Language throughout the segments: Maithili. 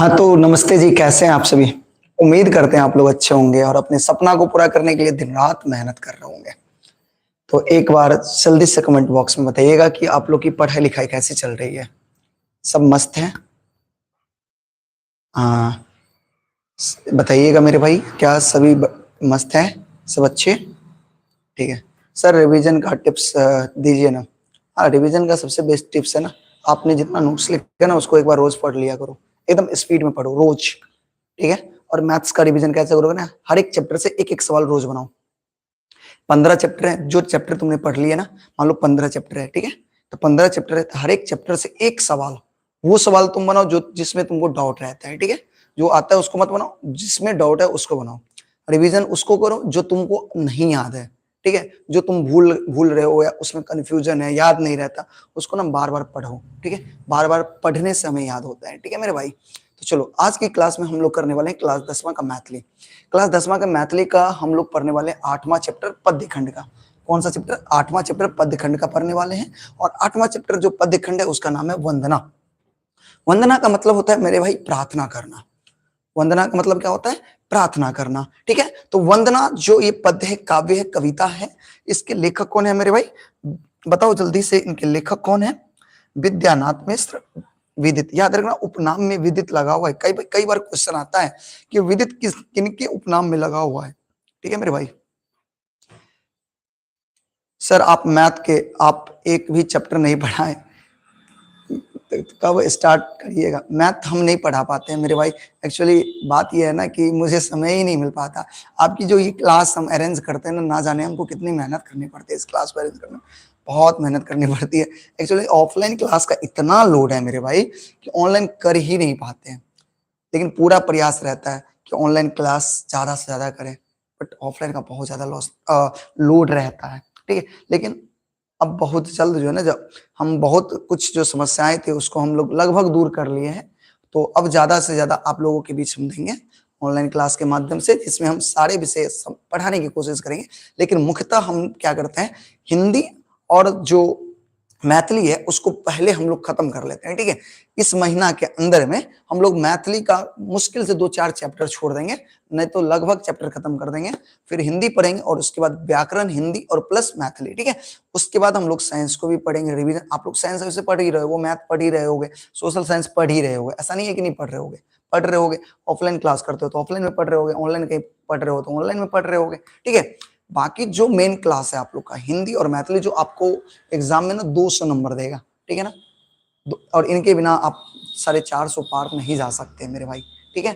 हाँ तो नमस्ते जी, कैसे हैं आप सभी। उम्मीद करते हैं आप लोग अच्छे होंगे और अपने सपना को पूरा करने के लिए दिन रात मेहनत कर रहे होंगे। तो एक बार जल्दी से कमेंट बॉक्स में बताइएगा कि आप लोग की पढ़ाई लिखाई कैसी चल रही है। सब मस्त है? हाँ बताइएगा मेरे भाई, क्या सभी मस्त हैं, सब अच्छे? ठीक है सर, रिवीजन का टिप्स दीजिए ना। हाँ, रिवीजन का सबसे बेस्ट टिप्स है ना, आपने जितना नोट्स लिखे ना उसको एक बार रोज पढ़ लिया करो, एकदम स्पीड में पढ़ो रोज, ठीक है। और मैथ्स का रिवीजन कैसे करोगे ना, हर एक चैप्टर से एक एक सवाल रोज बनाओ। 15 चैप्टर है, जो चैप्टर तुमने पढ़ लिया ना, मान लो 15 चैप्टर है, ठीक है, तो 15 चैप्टर है, तो हर एक चैप्टर से एक सवाल, वो सवाल तुम बनाओ जो जिसमें तुमको डाउट रहता है, ठीक है। जो आता है उसको मत बनाओ, जिसमें डाउट है उसको बनाओ। रिवीजन उसको करो जो तुमको नहीं याद है, ठीक है, जो तुम भूल भूल रहे हो या उसमें कंफ्यूजन है, याद नहीं रहता, उसको ना बार बार पढ़ो, ठीक है। बार बार पढ़ने से हमें याद होता है, ठीक है मेरे भाई। तो चलो आज की क्लास में हम लोग करने वाले हैं क्लास 10वां का मैथिली। क्लास 10वां का मैथिली का हम लोग पढ़ने वाले हैं 8वां चैप्टर पद्य खंड का। कौन सा चैप्टर? 8वां चैप्टर पद्य खंड का पढ़ने वाले हैं। और 8वां चैप्टर जो पद्य खंड है उसका नाम है वंदना। वंदना का मतलब होता है मेरे भाई प्रार्थना करना। वंदना का मतलब क्या होता है? प्रार्थना करना, ठीक है। तो वंदना जो ये पद्य है, काव्य है, कविता है, इसके लेखक कौन है मेरे भाई? बताओ जल्दी से, इनके लेखक कौन है? विद्यानाथ मिश्र विदित। याद रखना उपनाम में विदित लगा हुआ है। कई कई बार क्वेश्चन आता है कि विदित किस किनके उपनाम में लगा हुआ है, ठीक है मेरे भाई। सर आप मैथ के आप एक भी चैप्टर नहीं पढ़ाए, तो कब स्टार्ट करिएगा? मैथ हम नहीं पढ़ा पाते हैं मेरे भाई। एक्चुअली बात यह है ना कि मुझे समय ही नहीं मिल पाता। आपकी जो ये क्लास हम अरेंज करते हैं ना, ना जाने हमको कितनी मेहनत करनी पड़ती है इस क्लास को अरेंज करने में, बहुत मेहनत करनी पड़ती है। एक्चुअली ऑफलाइन क्लास का इतना लोड है मेरे भाई कि ऑनलाइन कर ही नहीं पाते हैं, लेकिन पूरा प्रयास रहता है कि ऑनलाइन क्लास ज़्यादा से ज़्यादा करें, बट ऑफलाइन का बहुत ज़्यादा लॉस लोड रहता है, ठीक है। लेकिन अब बहुत जल्द जो है ना, जब हम बहुत कुछ जो समस्याएं थी उसको हम लोग लगभग दूर कर लिए हैं, तो अब ज़्यादा से ज़्यादा आप लोगों के बीच हम देंगे ऑनलाइन क्लास के माध्यम से, जिसमें हम सारे विषय पढ़ाने की कोशिश करेंगे। लेकिन मुख्यतः हम क्या करते हैं, हिंदी और जो मैथिली है उसको पहले हम लोग खत्म कर लेते हैं, ठीक है। इस महीना के अंदर में हम लोग मैथिली का मुश्किल से 2-4 चैप्टर छोड़ देंगे, नहीं तो लगभग चैप्टर खत्म कर देंगे। फिर हिंदी पढ़ेंगे और उसके बाद व्याकरण, हिंदी और प्लस मैथिली, ठीक है। उसके बाद हम लोग साइंस को भी पढ़ेंगे, रिवीजन। आप लोग साइंस वैसे पढ़ ही रहे हो, वो मैथ पढ़ ही रहे होगे, सोशल साइंस पढ़ ही रहे होगे, ऐसा नहीं है कि नहीं पढ़ रहे होगे, पढ़ रहे होगे। ऑफलाइन क्लास करते हो तो ऑफलाइन में पढ़ रहे होगे, ऑनलाइन कहीं पढ़ रहे हो तो ऑनलाइन में पढ़ रहे होगे, ठीक है। बाकी जो मेन क्लास है आप लोग का हिंदी और मैथिली, जो आपको एग्जाम में ना 200 नंबर देगा, ठीक है ना, और इनके बिना आप 450 पार नहीं जा सकते मेरे भाई, ठीक है।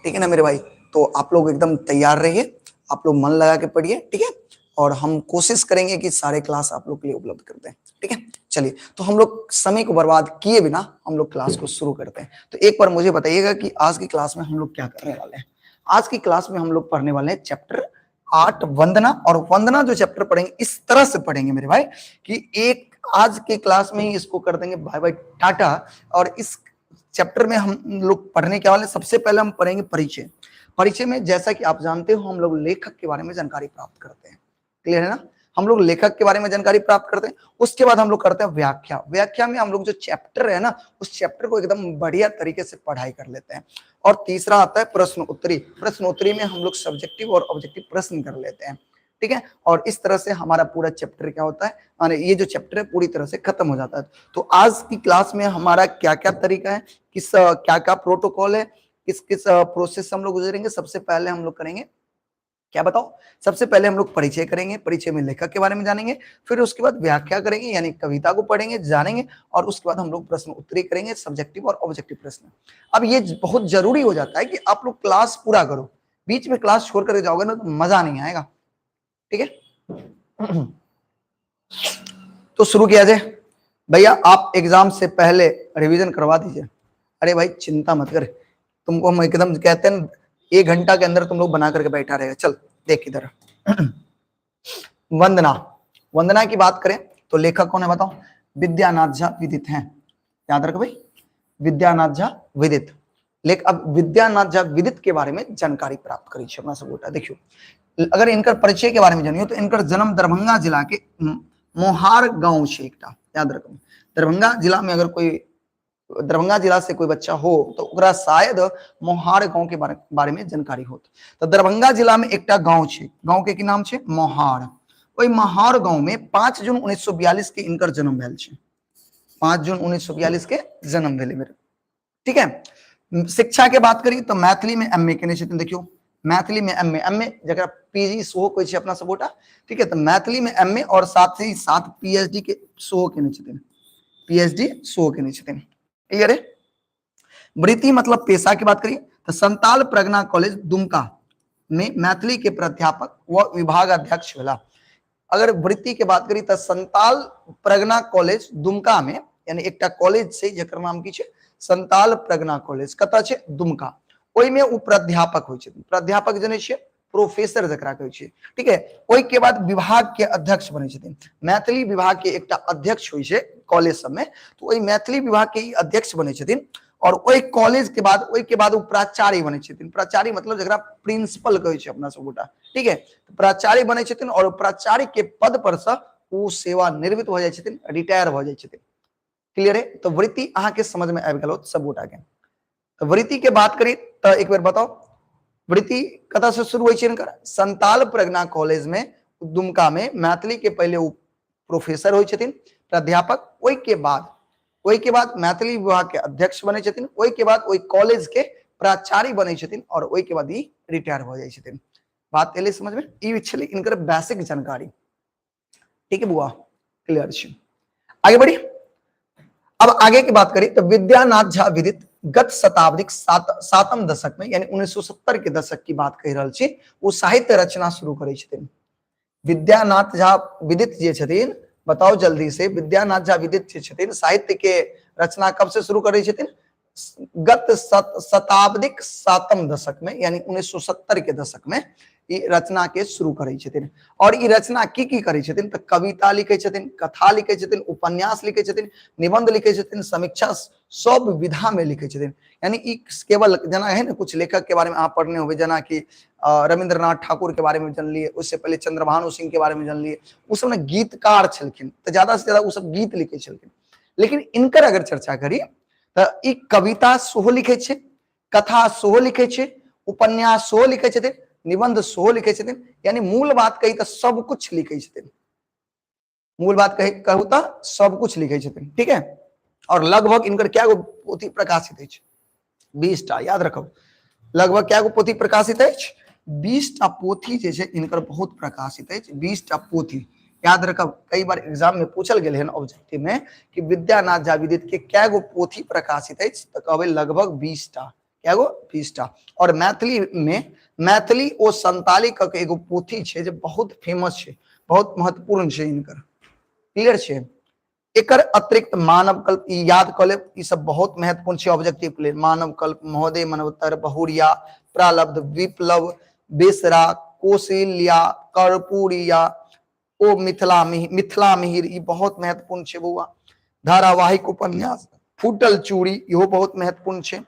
ठीक है ना मेरे भाई। तो आप लोग एकदम तैयार रहिए, आप लोग मन लगा के पढ़िए, ठीक है। और हम कोशिश करेंगे कि सारे क्लास आप लोग के लिए उपलब्ध कर दें, ठीक है। चलिए तो हम लोग समय को बर्बाद किए बिना हम लोग क्लास को शुरू करते हैं। तो एक बार मुझे बताइएगा कि आज की क्लास में हम लोग क्या करने वाले हैं। आज की क्लास में हम लोग पढ़ने वाले हैं चैप्टर 8 वंदना। और वंदना जो चैप्टर पढ़ेंगे इस तरह से पढ़ेंगे मेरे भाई कि एक आज के क्लास में ही इसको कर देंगे बाय बाय टाटा। और इस चैप्टर में हम लोग पढ़ने के वाले, सबसे पहले हम पढ़ेंगे परिचय। परिचय में जैसा कि आप जानते हो हम लोग लेखक के बारे में जानकारी प्राप्त करते हैं, क्लियर है ना। हम लोग लेखक के बारे में जानकारी प्राप्त करते हैं। उसके बाद हम लोग करते हैं व्याख्या। व्याख्या में हम लोग जो चैप्टर है ना उस चैप्टर को एकदम बढ़िया तरीके से पढ़ाई कर लेते हैं। और तीसरा आता है प्रश्न उत्तरी। प्रश्न उत्तरी में हम लोग सब्जेक्टिव और ऑब्जेक्टिव प्रश्न कर लेते हैं, ठीक है। और इस तरह से हमारा पूरा चैप्टर क्या होता है, माने ये जो चैप्टर है पूरी तरह से खत्म हो जाता है। तो आज की क्लास में हमारा क्या क्या तरीका है, किस क्या क्या प्रोटोकॉल है, किस किस प्रोसेस से हम लोग गुजरेंगे। सबसे पहले हम लोग करेंगे क्या बताओ, सबसे पहले हम लोग परिचय करेंगे, परिचय में लेखक के बारे में जानेंगे, फिर उसके बाद व्याख्या करेंगे यानी कविता को पढ़ेंगे जानेंगे, और उसके बाद हम लोग प्रश्न उत्तरी करेंगे, सब्जेक्टिव और ऑब्जेक्टिव प्रश्न। अब ये बहुत जरूरी हो जाता है कि आप लोग क्लास पूरा करो, बीच में क्लास छोड़ कर जाओगे ना तो मजा नहीं आएगा, ठीक है। तो शुरू किया जाए। भैया आप एग्जाम से पहले रिविजन करवा दीजिए। अरे भाई चिंता मत कर, तुमको हम एकदम कहते हैं 1 घंटा के अंदर तुम लोग बना करके बैठा रहेगा। चल देख इधर वंदना। वंदना की बात करें तो लेखक कौन है बताओ? विद्यानाथ झा विदित हैं, याद रखो भाई, विद्यानाथ झा विदित। लेकिन अब विद्यानाथ झा विदित के बारे में जानकारी प्राप्त करी अपना सब गोटा। देखियो अगर इनकर परिचय के बारे में जानियो तो इनकर जन्म दरभंगा जिला के मोहार गांव से एकटा, याद रखो दरभंगा जिला में अगर कोई दरभंगा जिला से कोई बच्चा हो तो ओकरा शायद मोहार गांव के बारे में जानकारी होत। तो दरभंगा जिला में एकटा गांव छै, गांव के की नाम छै? मोहार। ओहि महार गांव में 5 जून 1942 के इनकर जन्म भेल छै। 5 जून 1942 के जन्म भेलै मेरे, ठीक है। शिक्षा के बात करी तो मैथिली में एम ए केने छथिन। देखियो मैथिली में एम ए, एम ए जकरा पी जी सेहो कहै छै अपना सब गोटा, ठीक है। तो मैथिली में एम ए और साथ ही साथ पी एच डी के सेहो केने छथिन, पी एच डी सेहो केने छथिन। क्लियर है। वृत्ति मतलब पेशा के बात करी तो संताल प्रगना कॉलेज दुमका में मैथिली के प्राध्यापक व विभाग अध्यक्ष भेला। अगर वृत्ति के बात करी तो संताल प्रगना कॉलेज दुमका में, यानी एकटा कॉलेज छै जकर नाम की छै? संताल प्रगना कॉलेज, कतऽ छै? दुमका। ओहिमे ओ प्राध्यापक होइ छथिन। प्राध्यापक जनै छियै, प्रोफेसर जकरा कहै छियै, ठीक है। ओहि के बाद विभाग के अध्यक्ष बनै छथिन। मैथिली विभाग के एकटा अध्यक्ष होइ छै कॉलेज सबमे, तो ओहि मैथिली विभाग के ई अध्यक्ष बनै छथिन। और ओहि कॉलेज के बाद, ओहि के बाद ओ प्राचार्य बनै छथिन। प्राचार्य मतलब जकरा प्रिंसिपल कहै छै अपना सब गोटा, ठीक है। प्राचार्य बनै छथिन और प्राचार्य के पद पर से ओ सेवानिवृत्त भऽ जाइ छथिन, रिटायर भऽ जाइ छथिन। क्लियर है। तो वृत्ति अहाँके समझ में आबि गेल सब गोटा के। तो वृत्ति के बात करी तो एक बेर बताओ वृत्ति कतऽ से शुरू होइ छै हिनकर? संताल प्रज्ञा कॉलेज में दुमका में मैथिली के पहले ओ प्रोफेसर होइ छथिन, प्राध्यापक। ओहि के बाद मैथिली विभाग के अध्यक्ष बनै छथिन। ओहि के बाद ओहि कॉलेज के प्राचार्य बनै छथिन और ओहि के बाद ई रिटायर भऽ जाइ छथिन। बात एलै समझ में? ई छलै इनकर बेसिक जानकारी, ठीक है बुआ, क्लियर छै। आगे बढ़ी। अब आगे की बात करी तो विद्यानाथ झा विदित गत शताब्दीक सातम दशक में, यानी 1970 के दशक की बात कहि रहल छी, ओ साहित्य रचना शुरू करै छथिन। विद्यानाथ झा विदित जे छथिन, बताओ जल्दी से, विद्यानाथ झा विदित जे छथिन साहित्य के रचना कब से शुरू करै छथिन? गत शताब्दीक सातम दशक में, यानी 1970 के दशक में ई रचना के शुरू करै छथिन। और ई रचना की की करै छथिन? तऽ कविता लिखै छथिन, कथा लिखै छथिन, उपन्यास लिखै छथिन, निबंध लिखै छथिन, समीक्षा सब विधा में लिखै छथिन। यानी ई केवल जेना है ने कुछ लेखक के बारे में अहाँ पढ़ने होबै, जेना कि रविंद्रनाथ ठाकुर के बारे में जानलिए, उससे पहले चंद्रभानु सिंह के बारे में जानलिए, ओ सब ने गीतकार छलखिन, तऽ ज्यादा से ज्यादा ओ सब गीत लिखै छलखिन। लेकिन इनकर अगर चर्चा करी तऽ ई कविता सेहो लिखै छै, कथा सेहो लिखै छै, उपन्यास सेहो लिखै छथिन, निबंध सेहो लिखै छथिन। यानी मूल बात कही तऽ सब कुछ लिखै छथिन। मूल बात कही कहू तऽ सब कुछ लिखै छथिन, ठीक है। और लगभग इनकर क्या गो पोथी प्रकाशित अछि? 20टा। याद रखब, लगभग क्या गो पोथी प्रकाशित अछि? 20टा पोथी जे छै इनकर बहुत प्रकाशित अछि, 20टा पोथी। याद रखब, कई बार एग्जाम में पूछल गेल हन ऑब्जेक्टिव में कि विद्यानाथ झा विदित के कै गो पोथी प्रकाशित अछि, तऽ कहबै लगभग 20टा। कै गो? 20टा। और मैथिली में मैथिली ओ संताली क के एगो पोथी छै जे बहुत फेमस छै, बहुत महत्वपूर्ण छै इनकर। क्लियर छै। एकर अतिरिक्त मानव कल्प, ई याद कऽ लेब, ई सब बहुत महत्वपूर्ण छै ऑब्जेक्टिव के लेल। मानव कल्प, महोदय मनवतर, बहुरिया, प्रालब्ध, विप्लव, बेसरा, कोशिल्या, कर्पूरिया, ओ मिथिला मिथिला मिहिर, ई बहुत महत्वपूर्ण छै बौआ। धारावाहिक उपन्यास फूटल चूड़ी, इहो बहुत महत्वपूर्ण छै।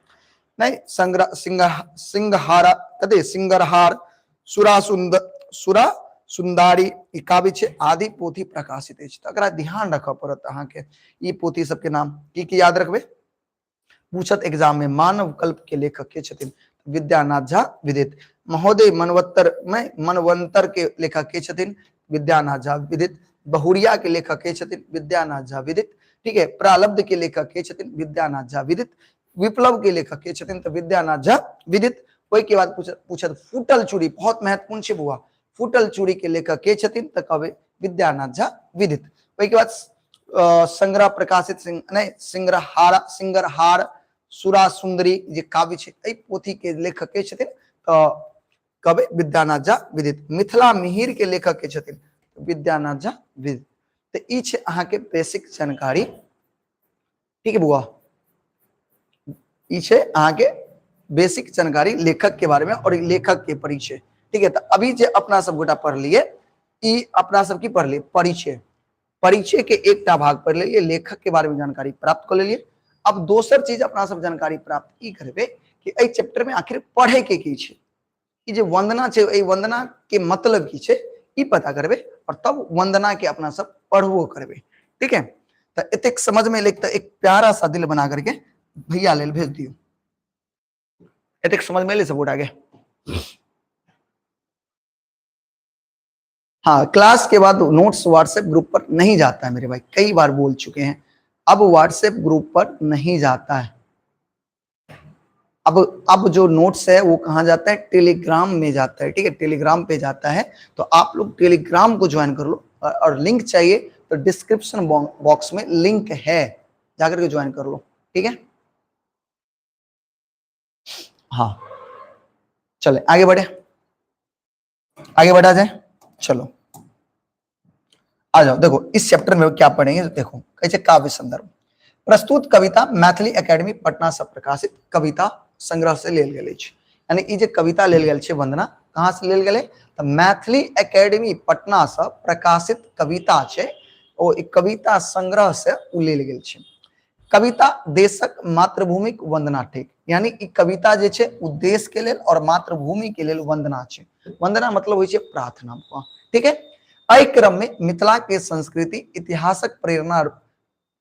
नहीं संग्रह सिंह सिंहहारा कते सिंगरहार, सुरा सुंदर सुरा सुंदारी, ई काव्य छै, आदि पोथी प्रकाशित अछि। तऽ एकरा ध्यान रखऽ पड़त अहाँके। ई पोथी सबके नाम की की याद रखबै, पूछत एग्जाम में। मानव कल्प के लेखक के छथिन? विद्यानाथ झा विदित। महोदय मनवत्तर में मनवंतर के लेखक के छथिन? विद्यानाथ झा विदित। बहुरिया के लेखक के छथिन? विद्यानाथ झा विदित। ठीक है। प्रालब्ध के लेखक के छथिन? विद्यानाथ झा विदित। विप्लव के लेखक के छथिन? तऽ विद्यानाथ झा विदित। ओहि के बाद पूछत फूटल चूड़ी, बहुत महत्वपूर्ण छै बौआ, फूटल चूड़ी के लेखक के छथिन? तऽ कहबै विद्यानाथ झा विदित। ओहि के बाद संग्रह प्रकाशित सिंह नहीं सिंगरहारा सिंगरहार सुरा सुंदरी जे काव्य छै, एहि पोथी के लेखक के छथिन? तऽ कहबै विद्यानाथ झा विदित। मिथिला मिहिर के लेखक के छथिन? विद्यानाथ झा विदित। तऽ ई छै अहाँके बेसिक जानकारी, ठीक है बुआ। ई छै अहाँके बेसिक जानकारी लेखक के बारे में और लेखक के परिचय, ठीक है। तो अभी जे अपना सब गोटा पढ़लिए, ई अपना सब की पढ़लिए? परिचय। परिचय के एकटा भाग पढ़ लेलिए, लेखक के बारे में जानकारी प्राप्त कर लेलिए। अब दोसर चीज अपना सब जानकारी प्राप्त ई करबे कि एहि चैप्टर में आखिर पढ़े के की छै, ई जे वंदना छै, एहि वंदना के मतलब की छै, ई पता करबे और तब वंदना के अपना सब पढ़बो करबे, ठीक है। तो एतेक समझ में एलै तऽ एक प्यारा सा दिल बना करके भैया लेल भेज दियौ। एतेक समझ में एलै सब गोटा के? हाँ, क्लास के बाद नोट्स व्हाट्सएप ग्रुप पर नहीं जाता है मेरे भाई, कई बार बोल चुके हैं, अब व्हाट्सएप ग्रुप पर नहीं जाता है। अब जो नोट्स है वो कहाँ जाता है? टेलीग्राम में जाता है, ठीक है, टेलीग्राम पे जाता है। तो आप लोग टेलीग्राम को ज्वाइन कर लो, और लिंक चाहिए तो डिस्क्रिप्शन बॉक्स में लिंक है, जाकर के ज्वाइन कर लो, ठीक है। हाँ चले आगे बढ़े, आगे बढ़ा जाए, चलो आ जाओ। देखो इस चैप्टर में क्या पढ़ेंगे, देखो कैसे काव्य संदर्भ। प्रस्तुत कविता मैथिली एकेडमी पटना से प्रकाशित कविता संग्रह से लेल गेल अछि। यानी ई जे कविता लेल गेल छै वंदना, कहाँ से लेल गेलै? तऽ मैथिली एकेडमी पटना से प्रकाशित कविता छै, ओ एक कविता संग्रह से उ लेल गेल छै। कविता देशक मातृभूमिक वंदना ठीक, यानी ई कविता जे छै उ देश के लेल और मातृभूमि के लेल वंदना छै। वंदना मतलब होइ छै प्रार्थना, ठीक है। एहि क्रम में मिथिला के संस्कृति इतिहासक प्रेरणा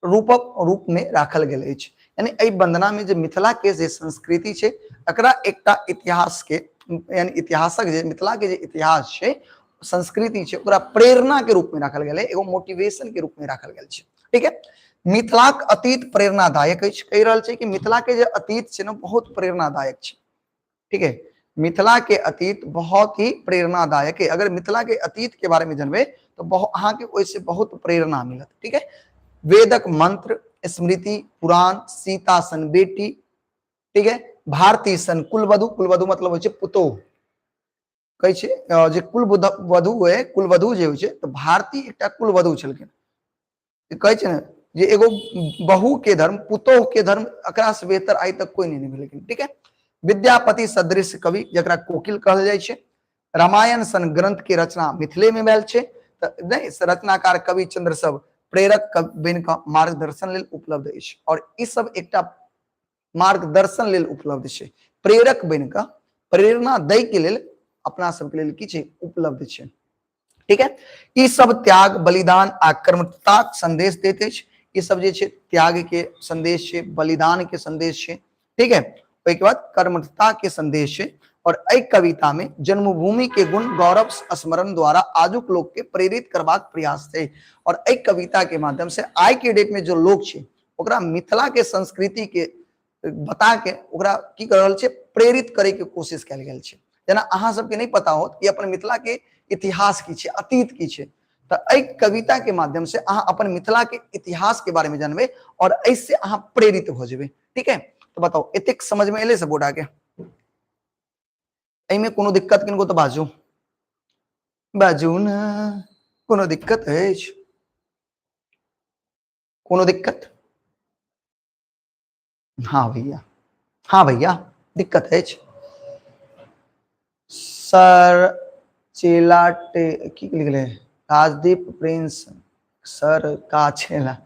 रूपक रूप में राखल गेल अछि। यानी एहि वंदना में जे मिथिला के जे संस्कृति छै एकरा एकटा इतिहास के, यानी इतिहासक जे मिथिला के जे इतिहास छै संस्कृति छै ओकरा प्रेरणा के रूप में राखल गेल है, एगो मोटिवेशन के रूप में राखल गेल छै, ठीक है। मिथिलाक अतीत प्रेरणादायक अछि, कहि रहल छै कि मिथिला के जे अतीत छै ने बहुत प्रेरणादायक छै, ठीक है। मिथिला के अतीत बहुत ही प्रेरणादायक है। अगर मिथिला के अतीत के बारे में जानबे तो अहाँ के ओहिसे बहुत प्रेरणा मिलत, ठीक है। वेदक मंत्र, स्मृति, पुराण, सीता सन बेटी, ठीक है, भारती सन कुलवधु, कुलवधु मतलब होइ छै पुतोह, कहै छै जे कुलवधु है, कुलवधु जे होइ छै तऽ भारती एकटा कुलवधु छलखिन। कहै छै ने जे एगो बहू के धर्म, पुतोह के धर्म, एकरा से बेहतर आइ तक कोई नहीं भेलखिन, ठीक है। विद्यापति सदृश कवि जकरा कोकिल कहल जाइ छै, रामायण सन ग्रंथ के रचना मिथिले में भेल छै, तऽ नहि रचनाकार कवि चंद्र सब प्रेरक बनि कऽ मार्गदर्शन लेल उपलब्ध अछि, और ई सब एकटा मार्गदर्शन लेल उपलब्ध छै, प्रेरक बनि कऽ प्रेरणा दै के लेल अपना सबके लेल की छै उपलब्ध छै, ठीक है। ई सब त्याग, बलिदान आ कर्मठताक संदेश दैत अछि। ई सब जे छै त्याग के संदेश छै, बलिदान के संदेश छै, ठीक है, ओहिके बाद कर्मठता के संदेश छै। और एहि कविता में जन्मभूमि के गुण गौरव स्मरण द्वारा आजुक लोक के प्रेरित करबाक प्रयास छै। और एहि कविता के माध्यम से आइ के डेट में जो लोग छै ओकरा मिथिला के संस्कृति के बता के ओकरा की कर रहल छै, प्रेरित करे के कोशिश कयल गेल छै। जेना अहाँ सबके नहीं पता होत कि अपन मिथिला के इतिहास की छै, अतीत की छै, तऽ एहि कविता के माध्यम से अहाँ अपन मिथिला के इतिहास के बारे में जानबे और एहिसे अहाँ प्रेरित हो जेबे, ठीक है। तो बताओ एतेक समझ में एलै सब गोटा के? एहिमे कोनो दिक्कत किनको तऽ बाजू, बाजू ने, कोनो दिक्कत अछि? कोनो दिक्कत? हाँ भैया, हाँ भैया दिक्कत है। सर चेलाटे की लिखले राजदीप प्रिंस सर का चेला,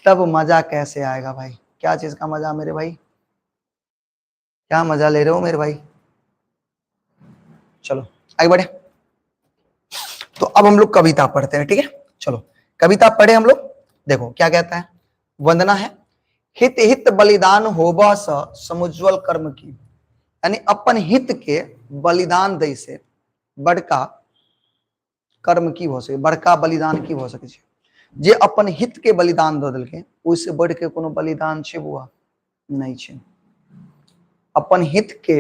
तब मजा कैसे आएगा भाई? क्या चीज का मजा मेरे भाई, क्या मजा ले रहे हो मेरे भाई? चलो आगे बढ़े। तो अब हम लोग कविता पढ़ते हैं, ठीक है। चलो कविता पढ़े हम लोग। देखो क्या कहता है, वंदना है, हित हित बलिदान होबा स समुज्वल कर्म की, यानी अपन हित के बलिदान दै से बड़का कर्म की भ सके, बड़का बलिदान की भ सके छै। जे अपन हित के बलिदान दऽ देलकै ओहिसे बढ़ के कोनो बलिदान छै बुआ? नहीं छै। अपन हित के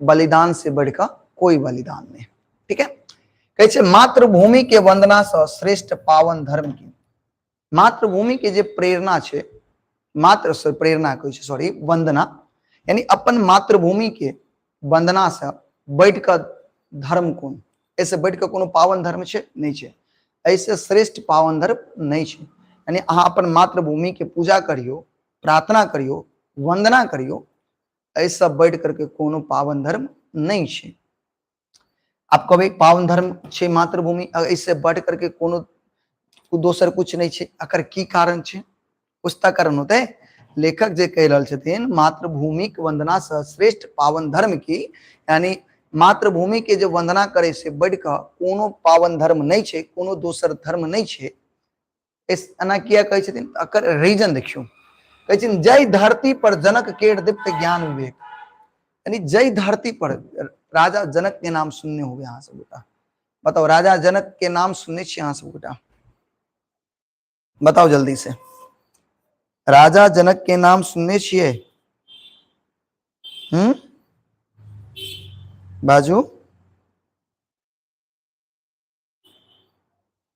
बलिदान से बढ़ कऽ कोई बलिदान नहीं, ठीक है। कहै छै मातृभूमि के वंदना से श्रेष्ठ पावन धर्म की, मातृभूमि के जे प्रेरणा छै, मातृ से प्रेरणा कहै छै, सॉरी वंदना, यानी अपन मातृभूमि के वंदना से बढ़ि कऽ धर्म कोन, एहिसँ बढ़ि कऽ कोनो पावन धर्म छै? नहि छै। एहिसँ श्रेष्ठ पावन धर्म नहि छै। यानी अहाँ अपन मातृभूमि के पूजा करियौ, प्रार्थना करियौ, वंदना करियौ, एहिसँ बढ़ि करके कोनो पावन धर्म नहि छै। आप कहबै पावन धर्म छै मातृभूमि, एहिसँ बढ़ि करके कोनो दोसर कुछ नहि छै, एकर की कारण छै? पुस्ता कारण होते लेखक जे कहि रहल छथिन मातृभूमिक वंदना से श्रेष्ठ पावन धर्म की, यानी मातृभूमि के जे वंदना करे से बढ़ि कऽ कोनो पावन धर्म नहि छै, कोनो दोसर धर्म नहि छै। एना किया कहै छथिन, एकर रीजन देखियौ। कहै छै जय धरती पर जनक केर दीप्त ज्ञान विवेक, यानी जय धरती पर राजा जनक के नाम सुनने होबे अहाँ सब गोटा। बताओ राजा जनक के नाम सुनने छी अहाँ सब गोटा? बताओ जल्दी से, राजा जनक के नाम सुनने छियै? हम्म बाजू,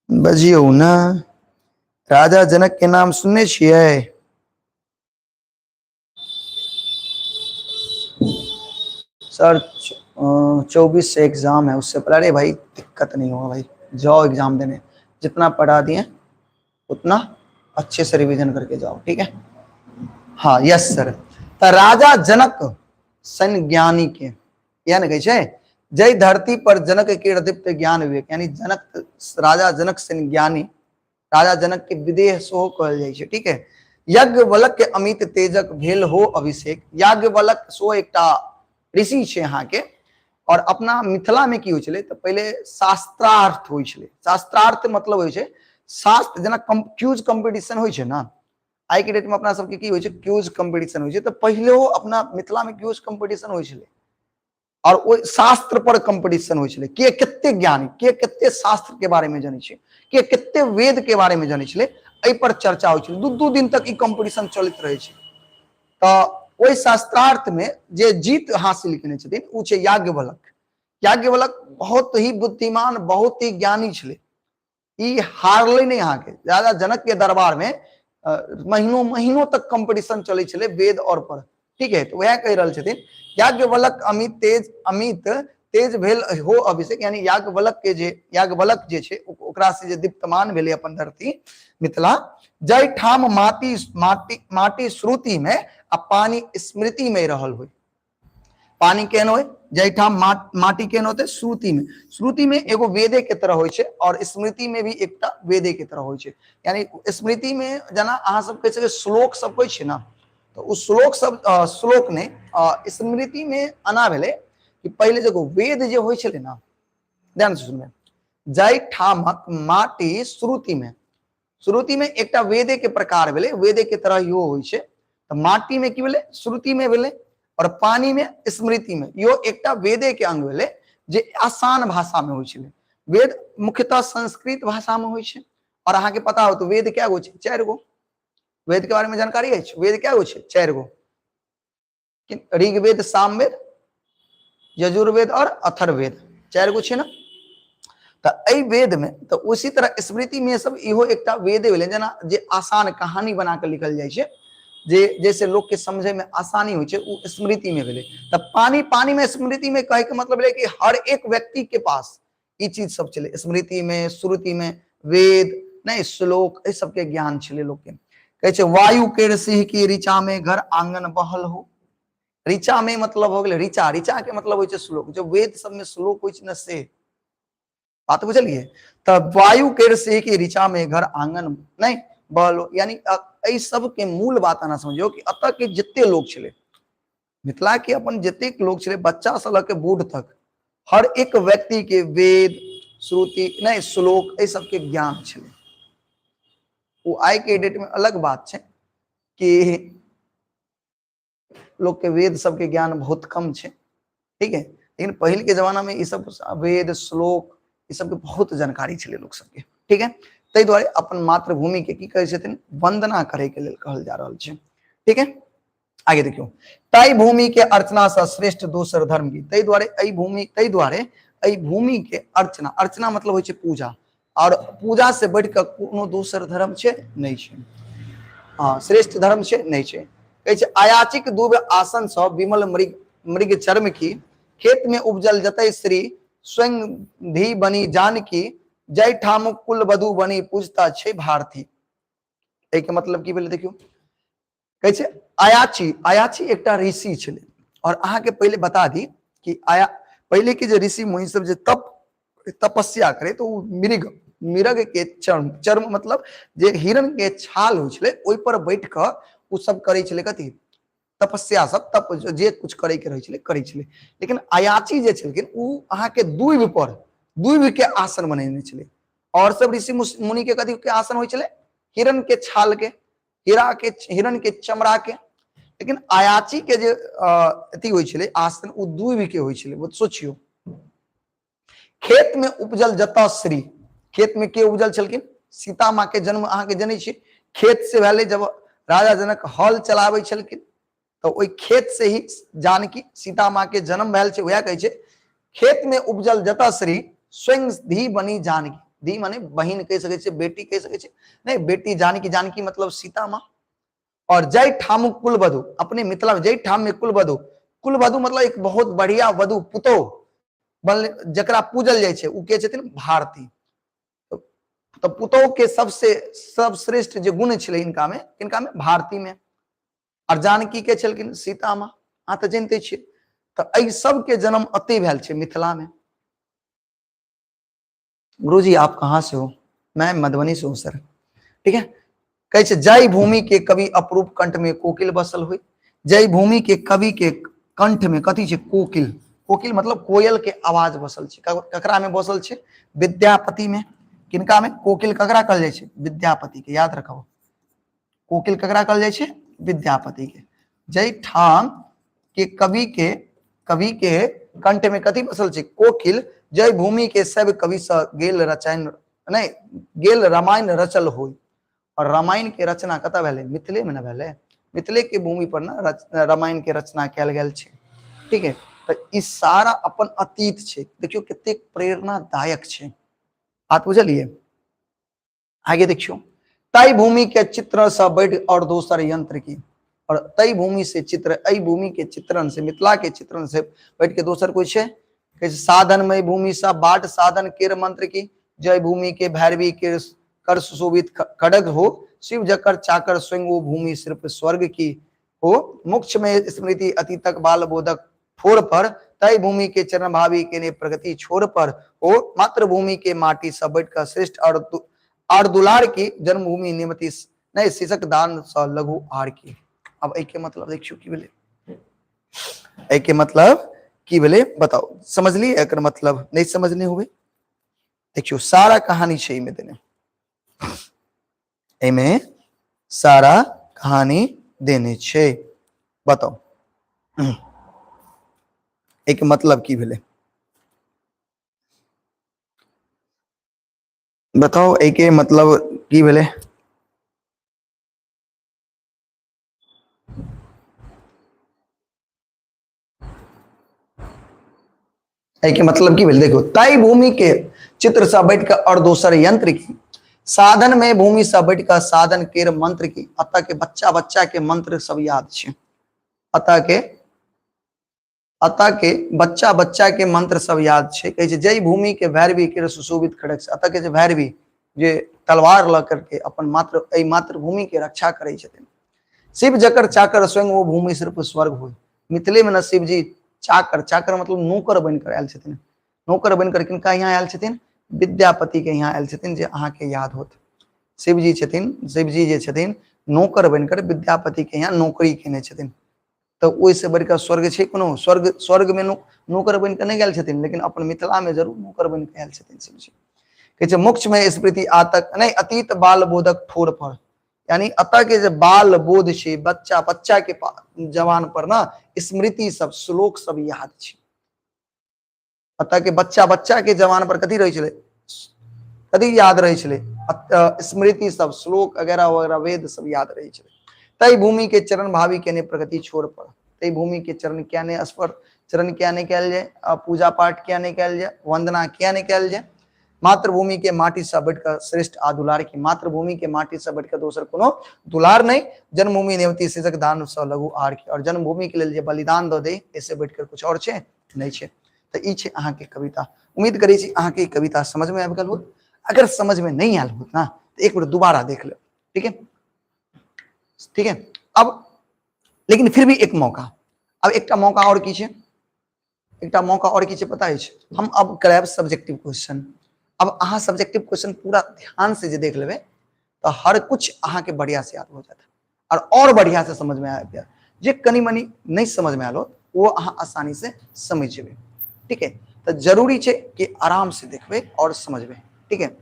बजियौ ने, राजा जनक के नाम सुनने छियै? सर 24 से एग्जाम है, उससे पहले। अरे भाई दिक्कत नहीं होगा भाई, जाओ एग्जाम देने, जितना पढ़ा दिए उतना अच्छे से रिवीजन करके जाओ, ठीक है? हाँ यस सर। तो राजा जनक सन ज्ञानी के यह ने कहै छै जय धरती पर जनक के दीप्त ज्ञान विवेक, यानी जनक राजा जनक सन ज्ञानी, राजा जनक के विदेह सेहो कहल जाइ छै, ठीक है? यज्ञवल्क्य के अमित तेजक भेल हो अभिषेक, याज्ञवल्क्य सेहो एकटा ऋषि छै अहाँ के। और अपना मिथिला में की होइ छलै तऽ पहिले शास्त्रार्थ होइ छलै। शास्त्रार्थ मतलब होइ छै शास्त्र, जेना क्यूज कंपटीशन होइ छै ने आइ के डेट में, अपना सबके की होइ छै क्यूज कंपटीशन होइ छै, तऽ पहिलेहो अपना मिथिला में क्यूज कंपटीशन होइ छलै और ओहि शास्त्र पर कंपटीशन होइ छलै, के कते ज्ञानी, के कते शास्त्र के बारे में जानै छै, के कते वेद के बारे में जानै छलै, एहि पर चर्चा होइ छलै। दू दू दिन तक ई कंपटीशन चलैत रहै छै। तऽ ओहि शास्त्रार्थ में जे जीत हासिल केने छथिन ओ छै याज्ञवल्क्य। याज्ञवल्क्य बहुत ही बुद्धिमान, बहुत ही ज्ञानी छलै, ई हारलै नहि अहाँके। राजा जनक के दरबार में महीनों महीनों तक कंपटीशन चलै छलै वेद और पर, ठीक है? तो वएह कहि रहल छथिन याज्ञवल्क्य अमित तेज, अमित तेज भेल हो अभिषेक, यानी याज्ञवल्क्य के जे याज्ञवल्क्य जे छै ओकरा से जे दीप्तमान भेलै अपन धरती मिथिला, जाहि ठाम माटी माटी माटी श्रुति में आ पानी स्मृति में रहल होय। पानी केहन होय? जाहिठाम माटी केहन होते? श्रुति में। श्रुति में एगो वेदे के तरह होइ छै और स्मृति में भी एकटा वेदे के तरह होइ छै। यानी स्मृति में जेना अहाँ सब कहै छै श्लोक सब कहै छै ने, तऽ ओ श्लोक सब श्लोक ने स्मृति में एना भेलै कि पहिले देखो वेद जे होइ छलै ने, ध्यान से सुनबै, जाहि ठामक माटी श्रुति में, श्रुति में एकटा वेदे के प्रकार भेलै, वेदे के तरह इहो होइ छै। तऽ माटी में की भेलै? श्रुति में भेलै। और पानी में स्मृति में, इहो एकटा वेदे के अंग भेलै जे आसान भाषा में होइ छलै। वेद मुख्यतः संस्कृत भाषा में होइ छै। और अहाँके पता हो तो वेद कए गो छै? 4 गो। वेद के बारे में जानकारी अछि? वेद कए गो छै? 4 गो। ऋग्वेद, सामवेद, यजुर्वेद और अथर्ववेद, 4 गो छै ने। तऽ एहि वेद में तऽ उसी तरह स्मृति में सब इहो एकटा वेदे भेलै, जेना जे आसान कहानी बना कऽ लिखल जाइ छै, जे जैसे लोग के समझे में आसानी होइ छै, ओ स्मृति में भेलै। तऽ पानी पानी में स्मृति में कहे के मतलब भेलै कि हर एक व्यक्ति के पास ई चीज सब छलै, स्मृति में श्रुति में वेद नहीं श्लोक, एहि सबके ज्ञान छलै लोग के। कहै छै वायु केर सिंह की ऋचा में घर आंगन बहल हो। ऋचा में मतलब हो गेलै ऋचा, ऋचा के मतलब होइ छै श्लोक, जो वेद सब में श्लोक होइ छै ने, से बात बुझलियै। तऽ वायु केर सिंह की ऋचा में घर आंगन नहीं बहल हो, यानी एहि सब के मूल बात अहाँ समझियौ कि एतऽ के जते लोग छलै, मिथिला के अपन जतेक लोग छलै, बच्चा से लऽ के बूढ़ तक, हर एक व्यक्ति के वेद श्रुति नहीं श्लोक एहि सबके ज्ञान छलै। ओ आइ के डेट में अलग बात छै कि लोग के वेद सबके ज्ञान बहुत कम छै, ठीक है, लेकिन पहिल के जमाना में ई सब वेद श्लोक ई सबके बहुत जानकारी छलै लोग सबके, ठीक है। ताहि दुआरे अपन मातृभूमि के की कहै छथिन, वंदना करे के लेल कहल जा रहल छै, ठीक है। आगे देखियौ, ताहि भूमि के अर्चना से श्रेष्ठ दोसर धर्म की। ताहि दुआरे एहि भूमि, ताहि दुआरे एहि भूमि के अर्चना, अर्चना मतलब होइ छै पूजा, और पूजा से बढ़ि कऽ कोनो दोसर धर्म छै नहि छै, हाँ श्रेष्ठ धर्म छै नहि छै। कहै छै अयाचिक दूब आसन सँ विमल मृग मृग चर्म की, खेत में उपजल जतय श्री स्वयं धी बनी जानकी, जय ठाम कुल वधु बनी पूजता छै भारती। एहि के मतलब की भेलै देखियौ, कहै छै अयाची, अयाची एकटा ऋषि छलै। और अहाँके पहिले बता दी कि आया पहिले के जे ऋषि मुनि सब जे तप तपस्या करे तो ओ मृग, मृग के चर्म, चर्म मतलब जे हिरण के छाल होइ छलै ओहि पर बैठ कऽ ओ सब करै छलै कथी तपस्या सब, तप जे कुछ करे के रहै छलै करै छलै। लेकिन अयाची जे छलखिन ओ अहाँके दूबि पर दूबि के आसन बनेने छलै। और सब ऋषि मुनि के कथी के आसन होइ छलै? हिरण के छाल के। हीरा के, हिरण के चमड़ा के। लेकिन अयाची के जे अथी होइ छलै आसन, ओ दूबि के होइ छलै। सोचियौ, खेत में उपजल जतऽ श्री, खेत में के उपजल छलखिन? सीता माँ के जन्म अहाँके जनै छी खेत से भेलै। जब राजा जनक हल चलाबै छलखिन तऽ ओहि खेत से ही जानकी सीता माँ के जन्म भेल छै। वएह कहै छै, खेत में उपजल जतऽ श्री स्वयं धी बनी जानकी। धी माने बहिन कहि सकै छियै, बेटी कहि सकै छियै, नहि बेटी जानकी, जानकी मतलब सीता माँ। और जय ठाम कुलवधु, अपने मिथिला में जय ठाम में कुलवधु, कुलवधु मतलब एक बहुत बढ़िया वधु पुतोह बनले, जकरा पूजल जाइ छै, उ के छथिन? भारती। तो पुतोह के सबसे सर्वश्रेष्ठ जे गुण छलै इनका में, किनका में? भारती में। और जानकी के छलखिन सीता माँ, अहाँ तऽ जानिते छियै। तऽ एहि सबके जन्म अते भेल छै मिथिला में। गुरुजी आप कहाँ से हो? मैं मधुबनी से हूँ सर। ठीक है, कहै छै जय भूमि के कवि अपरूप कंठ में कोकिल बसल हुई। जय भूमि के कवि के कंठ में कथी छै? कोकिल। कोकिल मतलब कोयल के आवाज बसल छै। ककरा में बसल छै? विद्यापति में। किनका में? कोकिल ककरा कहल जाइ छै? विद्यापति के। याद रखब, कोकिल ककरा कहल जाइ छै? विद्यापति के। जय ठाम के कवि के कंठ में कथी बसल छै? कोकिल। जय भूमि के सब कवि से गेल रचन नहीं गेल रामायण रचल होई। और रामायण के रचना कतऽ भेलै? मिथिले में न भेलै, मिथिले के भूमि पर न रामायण के रचना कयल गेल छै। ठीक है, तऽ ई सारा अपन अतीत छै। देखियौ कतेक प्रेरणादायक छै। बात बुझलियै? आगे देखियौ, तय भूमि के चित्र से बढ़ और दोसर यंत्र की। और तय भूमि से चित्र, एहि भूमि के चित्रण से, मिथिला के चित्रण से बढ़ के दोसर कोई छै? साधनमय भूमि सा बाट साधन केर मंत्र की। जय भूमि के भैरवी के कर सुशोभित खड़ग हो, शिव जकर चाकर स्वयं वो भूमि सिर्फ स्वर्ग की हो। मोक्ष में स्मृति अतीतक बाल बोधक ठोर पर, तय भूमि के चरण भावी के ने प्रगति छोर पर हो। मातृभूमि के माटी सब बैठ कर श्रेष्ठ और दुलार की, जन्मभूमि निमति नहीं शीर्षक दान स लघु आर की। अब एहि के मतलब देखियौ की भेलै, एहि के मतलब की भेलै बताउ, समझलियै एकर मतलब? नहीं समझने हुए? देखियौ सारा कहानी छै एहिमे देने, एहिमे सारा कहानी देने छै। बताउ एहिके मतलब की भेलै? बताउ एहिके मतलब की भेलै? एहिके मतलब की भेल? देखो, तय भूमि के चित्र से बैठ के और दोसर यंत्र की, साधन में भूमि से बैठ के साधन केर मंत्र की। अतः के बच्चा बच्चा के मंत्र सब याद छे, अतः के बच्चा बच्चा के मंत्र सब याद छे। कहै छै जय भूमि के भैरवी के सुशोभित खड़ग से, अतः के जे भैरवी जे तलवार ल करके अपन मातृ एहि मातृभूमि के रक्षा करै छथिन। शिव जकर चाकर स्वयं वो भूमि सिर्फ स्वर्ग हो। मिथिले में न शिव जी चाकर, चाकर मतलब नौकर बनकर आयल छथिन। नौकर बनकर किनका यहाँ आयल छथिन? विद्यापति के यहाँ आयल छथिन, जे अहाँ के याद होत। शिव जी छथिन, शिव जी जे छथिन नौकर बनकर विद्यापति के यहाँ नौकरी केने छथिन। तऽ ओहिसँ बढ़िकऽ स्वर्ग छै कोनो? स्वर्ग, स्वर्गमे नौकर बनि कऽ नहि गेल छथिन, लेकिन अपन मिथिलामे जरूर नौकर बनि कऽ आयल छथिन शिव जी। कहै छै मोक्षमे स्मृति आतक नहि अतीत बाल बोधक ठोर पर, यानी अतः के जे बाल बोध छै, बच्चा बच्चा के जवान पर ना स्मृति सब श्लोक सब याद छै। अतः के बच्चा बच्चा के जवान पर कथी रहै छलै? कथी याद रहै छलै? स्मृति सब श्लोक वगैरह वगैरह वेद सब याद रहै छलै। तै भूमि के चरण भावी केने प्रगति छोड़ पर, तै भूमि के चरण किया नहि स्पर्श, चरण किया नहि कयल जाय, पूजा पाठ किया नहि कयल जाय, वंदना किया नहि कयल जाय। मातृभूमि के माटी से बढ़िकऽ श्रेष्ठ आ दुलार की, मातृभूमि के माटी से बढ़िकऽ दोसर कोनो दुलार नहीं। जन्मभूमि नेवती शीर्षक दान से लघु आर की, और जन्मभूमि के लेल जे बलिदान दऽ दे, एसे बढ़िकऽ कुछ और छै नहीं छै। तऽ ई छै अहाँके कविता। उम्मीद करै छी अहाँके ई कविता समझमे आबि गेल होत। अगर समझमे नहीं आयल होत ना तऽ एक बेर दोबारा देख लेब, ठीक है? ठीक है। अब लेकिन फिर भी एक मौका, अब एकटा मौका और की छै, एकटा मौका और की छै पता अछि? हम अब करायब सब्जेक्टिव क्वेश्चन। अब अहाँ सब्जेक्टिव क्वेश्चन पूरा ध्यान से जे देख लेबै तऽ हर कुछ अहाँके बढ़िया से याद हो जायत और बढ़िया से समझ में आबि जायत। जे कनि मनि नहीं समझ में आयल होत वो अहाँ आसानी से समझ जेबै, ठीक है? तऽ जरूरी छै कि आराम से देखबै और समझबै, ठीक है?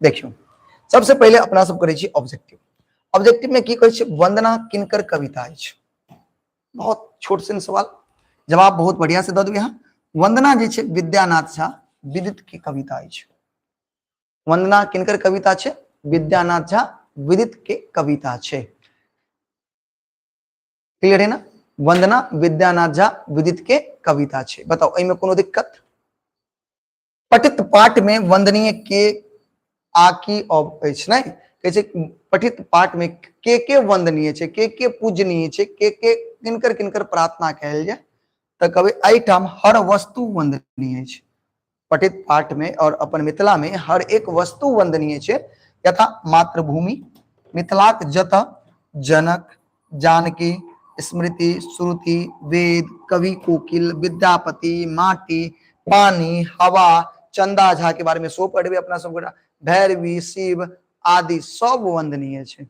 देखियौ, सबसे पहिले अपना सब करै छी ऑब्जेक्टिव। ऑब्जेक्टिव में की कहै छै, वंदना किनकर कविता अछि। बहुत छोट सन सवाल, जवाब बहुत बढ़िया से दऽ देबै अहाँ। वंदना जे छै विद्यानाथ झा विदित के कविता अछि। वंदना किनकर कविता छै, विद्यानाथ झा विदित के कविता छै। क्लियर है ना? वंदना विद्यानाथ झा विदित के कविता छै। बताओ एहिमे कोनो दिक्कत? पठित पाठ में वंदनीय के आकी अछि नहि कहै छै, पठित पाठ में के वंदनीय छै, के पूजनीय छै, के किनकर किनकर प्रार्थना कयल जाय, तऽ कहबै एहिठाम हर वस्तु वंदनीय छै। पठित पाठ में और अपन मिथिला में हर एक वस्तु वंदनीय छै, यथा मातृभूमि, मिथिलाक जतऽ जनक, जानकी, स्मृति, श्रुति, वेद, कवि कोकिल, विद्यापति, माटी, पानी, हवा, चंदा झा के बारे में सो पढ़बे अपना सब गोटा, भैरवी, शिव आदि सब वंदनीय छै।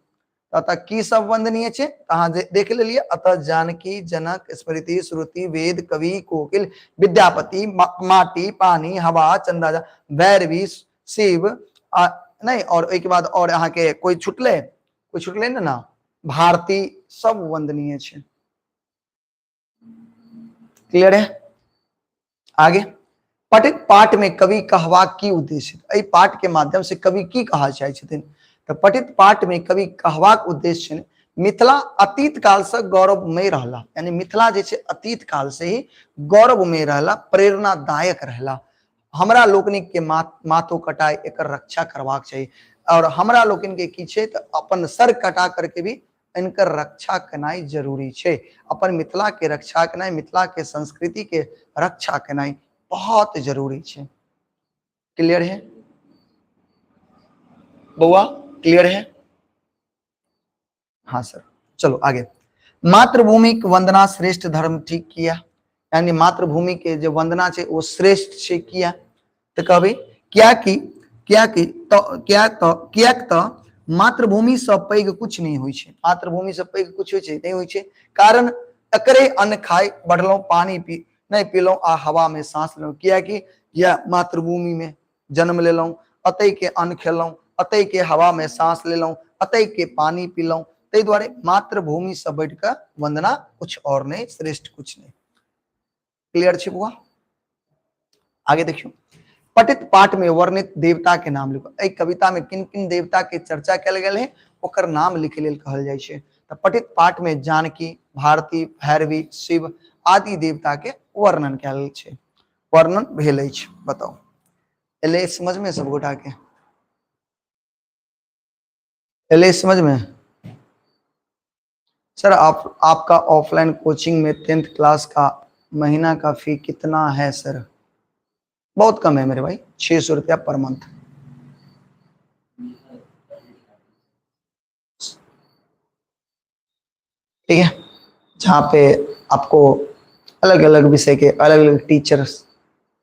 अतः की सब वंदनीय छै अहाँ देख लेलिए। अतः जानकी, जनक, स्मृति, श्रुति, वेद, कवि कोकिल, विद्यापति, माटी, पानी, हवा, चंदा झा, भैरवी, शिव नहीं, और ओहिके बाद और अहाँ के कोई छुटले, कोई छुटले ने ना, भारती, सब वंदनीय छै। क्लियर है? आगे पठित पाठ में कवि कहबाक की उद्देश्य? एहि पाठ के माध्यम से कवि की कहा चाहे छथिन? तऽ पठित पाठ में कवि कहबाक उद्देश्य छनि मिथिला अतीत काल से गौरवमय रहला, यानी मिथिला जे छै अतीत काल से ही गौरवमय रहला, प्रेरणादायक रहला। हमरा लोकनिक के माथो कटाय एकर रक्षा करबाक चाही, और हमरा लोकनि के की छै तऽ अपन सर कटा करके भी इनकर रक्षा केनाइ जरूरी छै। अपन मिथिला के रक्षा केनाइ, मिथिला के संस्कृति के रक्षा केनाइ बहुत जरूरी छै। क्लियर है बउआ? क्लियर है? हाँ सर। चलो आगे। मातृभूमि के वंदना श्रेष्ठ धर्म ठीक किया, यानी मातृभूमि के जे वंदना छै वो श्रेष्ठ छै किया? तऽ कहबै किया कि, किया कि तो, किया तो, कियाक तऽ मातृभूमि से पैघ कुछ नहीं होइ छै। मातृभूमि से पैघ कुछ होइ छै नहीं होइ छै, कारण एकरे अन्न खाय बढ़लहुँ, पानी पी नहीं पीलहुँ आ हवा में सांस लेलहुँ। किया कि यह मातृभूमि में जन्म लेलहुँ, अतै के अन्न खेलहुँ, अतै के हवा में सांस लेलहुँ, अतै के पानी पीलहुँ, ताहि दुआरे मातृभूमि से बढ़ि कऽ वंदना कुछ और नहीं, श्रेष्ठ कुछ नहीं। क्लियर छै बुआ? आगे देखियो, पठित पाठ में वर्णित देवता के नाम लिखो। एहि कविता में किन किन देवता के चर्चा कयल गेल है ओकर नाम लिखे लेल कहल जाइ छै। तऽ पठित पाठ में जानकी, भारती, भैरवी, शिव आदि देवता के वर्णन कयल छै, वर्णन भेल अछि। बताउ एलै समझ में सब गोटा के? एलै समझ में? सर आपका ऑफलाइन कोचिंग में 10th class का महीना का फी कितना है? सर बहुत कम है मेरे भाई, 600 रुपया पर मंथ। ठीक है, जहाँ पे आपको अलग-अलग विषय के अलग-अलग टीचर्स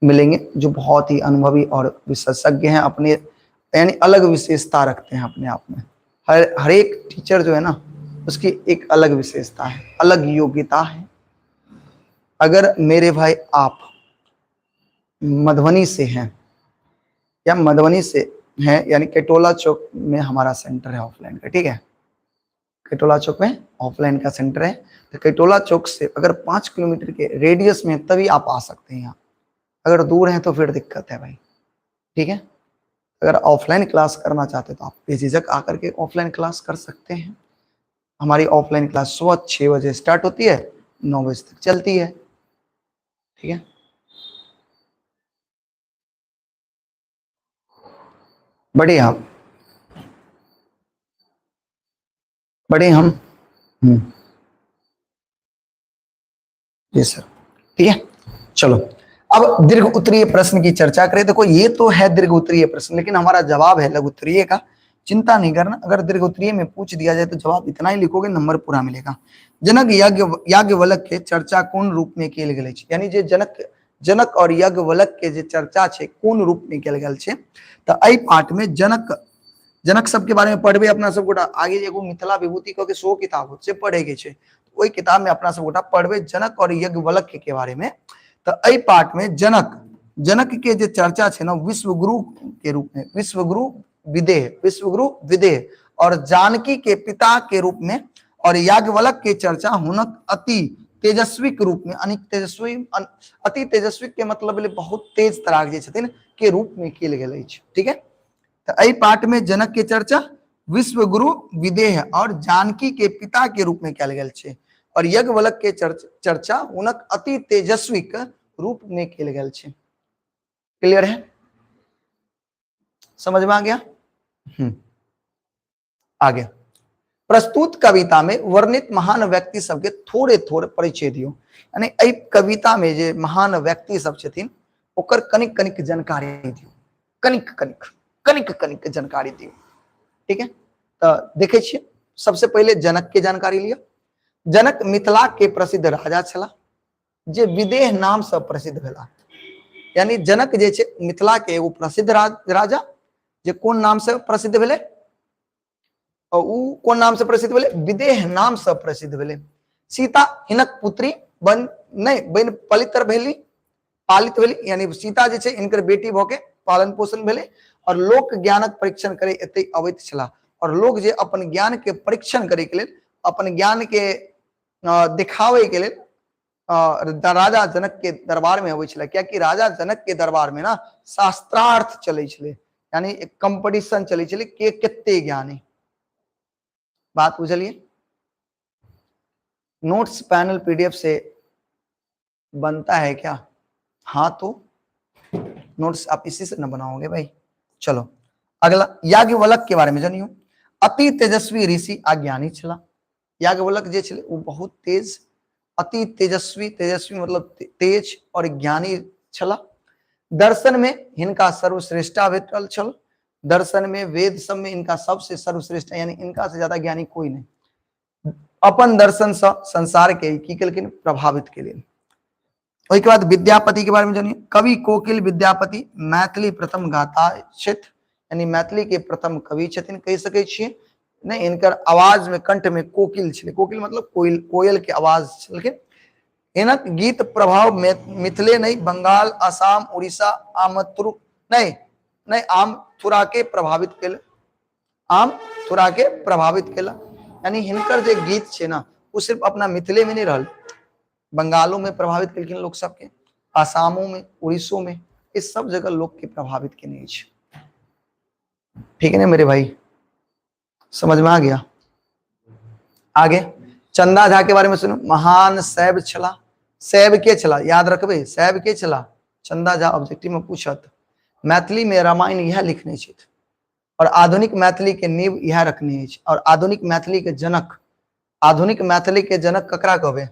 मिलेंगे जो बहुत ही अनुभवी और विशेषज्ञ हैं अपने, यानी अलग विशेषता रखते हैं अपने आप में। हर एक टीचर जो है ना उसकी एक अलग विशेषता है, अलग योग्यता है। अगर मेरे भाई आप मधुबनी से हैं या मधुबनी से हैं, यानी कैटोला चौक में हमारा सेंटर है ऑफलाइन का, ठीक है, कैटोला चौक में ऑफलाइन का सेंटर है, तो कैटोला चौक से अगर 5 किलोमीटर के रेडियस में तभी आप आ सकते हैं यहाँ, अगर दूर हैं तो फिर दिक्कत है भाई, ठीक है। अगर ऑफलाइन क्लास करना चाहते हैं तो आप बेझिझक आकर के ऑफलाइन क्लास कर सकते हैं। हमारी ऑफलाइन क्लास सुबह 6 बजे स्टार्ट होती है, 9 बजे तक चलती है, ठीक है। बढ़िया, बढ़े हम, जी सर, ठीक है। चलो अब दीर्घ उत्तरीय प्रश्न की चर्चा करें। देखो ये तो है दीर्घ उत्तरीय प्रश्न, लेकिन हमारा जवाब है लघु उत्तरीय का। चिंता नहीं करना, अगर दीर्घ उत्तरीय में पूछ दिया जाए तो जवाब इतना ही लिखोगे, नंबर पूरा मिलेगा। जनक याज्ञवल्क्य के चर्चा कोन रूप में कयल गेल अछि? यानी जे जनक और याज्ञवल्क्य के जे चर्चा छै कोन रूप में कयल गेल छै? तो एहि पाठ में जनक सबके बारे में पढ़बे अपना सब गोटा। आगे एगो मिथिला विभूति कह के सो किताब हो से पढ़े के छै, ओहि किताब में अपना सब गोटा पढ़बे जनक और याज्ञवल्क्य के बारे में। तो एहि पाठ में जनक के जे चर्चा छै ना विश्वगुरु के रूप में, विश्वगुरु विदेह, विश्वगुरु विदेह और जानकी के पिता के रूप में और याज्ञवल्क्य के चर्चा हुनक अति तेजस्वी के रूप में, अनेक तेजस्वी, अति तेजस्वी के मतलब भेलै बहुत तेज तराक जे छथिन के रूप में कयल गेल अछि। ठीक है, तो एहि पाठ में जनक के चर्चा विश्वगुरु विदेह और जानकी के पिता के रूप में कयल गेल छै और यज्ञवल्क्य के चर्चा हुनक अति तेजस्वी के रूप में कयल गेल छै। क्लियर है, समझ में आ गया? आगे प्रस्तुत कविता में वर्णित महान व्यक्ति सबके थोड़े थोड़े परिचय दियो। यानी एहि कविता में जे महान व्यक्ति सब छथिन ओकर कनिक कनिक जानकारी दियो, कनिक कनिक कनिक कनिक जानकारी दियो। ठीक है, तो देखे छियै सबसे पहले जनक के जानकारी लिअ। जनक मिथिला के प्रसिद्ध राजा छला जे विदेह नाम से प्रसिद्ध भेला। यानी जनक जे छै मिथिला के एगो प्रसिद्ध राजा जे कोन नाम से प्रसिद्ध भेलै, और उ कोन नाम से प्रसिद्ध भेलै, विदेह नाम से प्रसिद्ध भेलै। सीता हिनक पुत्री बन नहीं बन पलितर भेली, पालित भेली, यानी सीता जे छै इनकर बेटी भऽ के पालन पोषण भेलै और लोक ज्ञानक परीक्षण करे एते अबैत छलाह। और लोक जे अपन ज्ञान के परीक्षण करे के लेल, अपन ज्ञान के दिखावे के लेल राजा जनक के दरबार में अबै छलै, कियाकि राजा जनक के दरबार में ना शास्त्रार्थ चलै छलै, यानी एक कंपटीशन चलै छलै के कते ज्ञानी। बात बुझलिए? नोट्स पैनल पीडीएफ से बनता है क्या? हाँ, तो नोट्स आप इसी से न बनाओगे भाई। चलो अगला याज्ञवल्क्य के बारे में जानियो। अति तेजस्वी ऋषि अज्ञानी छला। याज्ञवल्क्य जे छलै वो बहुत तेज, अति तेजस्वी, तेजस्वी मतलब तेज और ज्ञानी छला। दर्शन में हिनका सर्वश्रेष्ठा भेटल छल। दर्शन में वेद सब में इनका सबसे सर्वश्रेष्ठ, यानी इनका से ज्यादा ज्ञानी कोई नहीं। अपन दर्शन से संसार के की केलखिन, प्रभावित केलखिन। ओहिके बाद विद्यापति के बारे में जानिए। कवि कोकिल विद्यापति मैथिली प्रथम गाता छथि, यानी मैथिली के प्रथम कवि छथिन कहि सकै छियै। नहीं, इनकर आवाज में कंठ में कोकिल छलै, कोकिल मतलब कोयल, कोयल के आवाज छलखिन। हिनक गीत प्रभाव मिथिले नहीं बंगाल, आसाम, उड़ीसा, आमतुरु नहीं नहीं आमथुरा के प्रभावित केल, आमथुरा के प्रभावित केला। यानी हिनकर जे गीत छै ना वो सिर्फ अपना मिथिले में नहीं रहल, बंगालों में प्रभावित केलखिन लोक सबके, आसामो में, उड़ीसो में, इस सब जगह लोक के प्रभावित केने अछि। ठीक है ना मेरे भाई, समझ में आ गया? आगे चंदा झा के बारे में सुनो। महान शैव छला, शैव के छला, याद रखबे, शैव के छला चंदा झा, ऑब्जेक्टिव में पूछत। मैथिली में रामायण यह लिखने छथि और आधुनिक मैथिली के नींव यह रखने अछि। और आधुनिक मैथिली के जनक, आधुनिक मैथिली के जनक ककरा कहबे?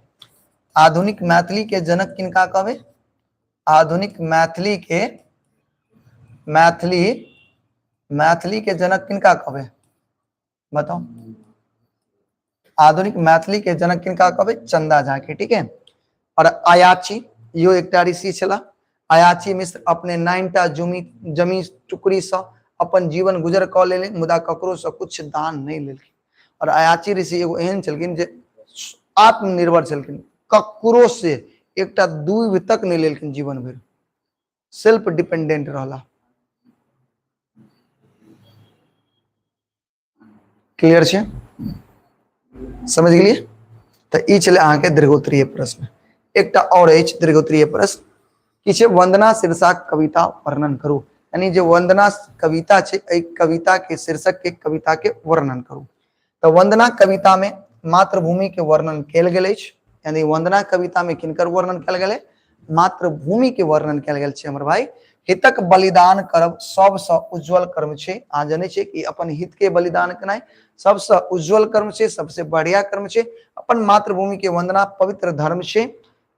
आधुनिक मैथिली के जनक किनका कहबे? आधुनिक मैथिली के, मैथिली, मैथिली के जनक किनका कहबे बताओ? आधुनिक मैथिली के जनक किनका कहबे? चंदा झा के। ठीक है, और अयाची यो एकटा ऋषि छला। अयाची मिश्र अपने 9 टा जमी टुकड़ी से अपन जीवन गुजर क लेले, मुदा ककरो से कुछ दान नहीं लेलखिन। और अयाची ऋषि एगो एहन छलखिन जे आत्मनिर्भर छलखिन, ककरो से एकटा दूभ तक नहीं लेलखिन जीवन भरि, सेल्फ डिपेंडेंट रहला। क्लियर छै? समझ गेलियै? तऽ ई छलै अहाँके दीर्घोत्तरीय प्रश्न। एकटा और अछि दीर्घोत्तरीय प्रश्न की छै, वंदना शीर्षक कविता वर्णन करू। यानी जे वंदना कविता छै एहि कविता के शीर्षक के कविता के वर्णन करू। तऽ वंदना कविता में मातृभूमि के वर्णन कयल गेल अछि। यानी वंदना कविता में किनकर वर्णन कयल गेलै? मातृभूमि के वर्णन कयल गेल छै हमर भाई। हितक बलिदान करब सबसँ उज्जवल कर्म छै। अहाँ जनै छियै कि अपन हित के बलिदान केनाइ सबसँ उज्जवल कर्म छै, सबसे बढ़िया कर्म छै। अपन मातृभूमि के वंदना पवित्र धर्म छै।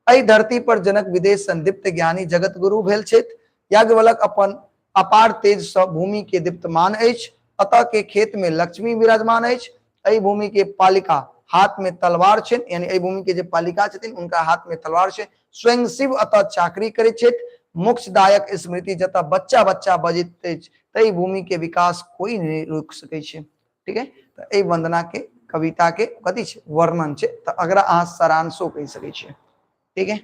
एहि धरती पर जनक विदेश सन दीप्त ज्ञानी जगत गुरु भेल छथि। याज्ञवल्क्य अपन अपार तेज सँ भूमि के दीप्तमान अछि। अतः के खेत में लक्ष्मी विराजमान अछि। एहि भूमि के पालिका हाथ में तलवार छनि, यानी एहि भूमि के जे पालिका छथिन उनका हाथ में तलवार छै। स्वयं शिव अतः चाकरी करैत छथि। मोक्षदायक स्मृति जतऽ बच्चा बच्चा बजैत अछि ताहि भूमि के विकास कोई नहीं रोकि सकै छै। ठीक है, तऽ एहि वंदना के कविता के कथी छै? वर्णन छै। तऽ अगरा अहाँ सारांशो कहि सकै छियै। ठीक है,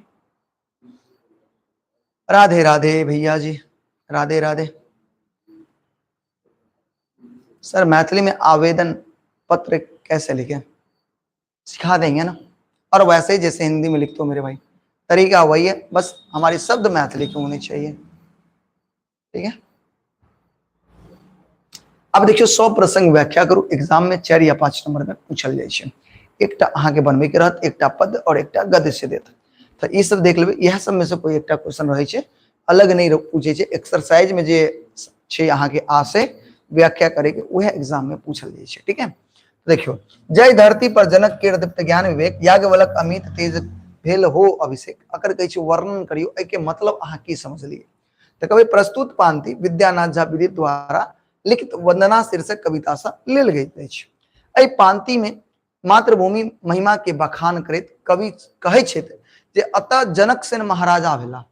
राधे राधे भैया जी, राधे राधे। सर मैथिली में आवेदन पत्र कैसे लिखे? सिखा देंगे ना। और वैसे ही जैसे हिंदी में लिखते हो मेरे भाई, तरीका वही है, बस हमारे शब्द मैथिली के होने चाहिए, ठीक है। अब देखियो 100 प्रसंग व्याख्या करू, एग्जाम में 4 या 5 नंबर में पूछल जाइ छै। एकटा अहाँ के बनबै के रहत, एकटा पद और एकटा गद्य से देत, तो ई सब देख लेबै। इएह सब में से कोई एकटा क्वेश्चन रहै छै, अलग नहीं पूछै छै। एक्सरसाइज में जे छै अहाँ के आशय व्याख्या करे के, वह एग्जाम में पूछल जाइ छै, ठीक है। देखियो, जय धरती पर जनक के दीप्त ज्ञान विवेक याज्ञवल्क्य अमित तेज भेल हो अभिषेक, अकर कहै छै वर्णन करियो, एहि के मतलब अहाँ की समझलिए? तो कहबै प्रस्तुत पांति विद्यानाथ झा विदित द्वारा लिखित वंदना शीर्षक कविता से लेल गेल अछि। एहि पांति में मातृभूमि महिमा के बखान करैत कवि कहै छथि जे अतः जनक सेन महाराजा भेला,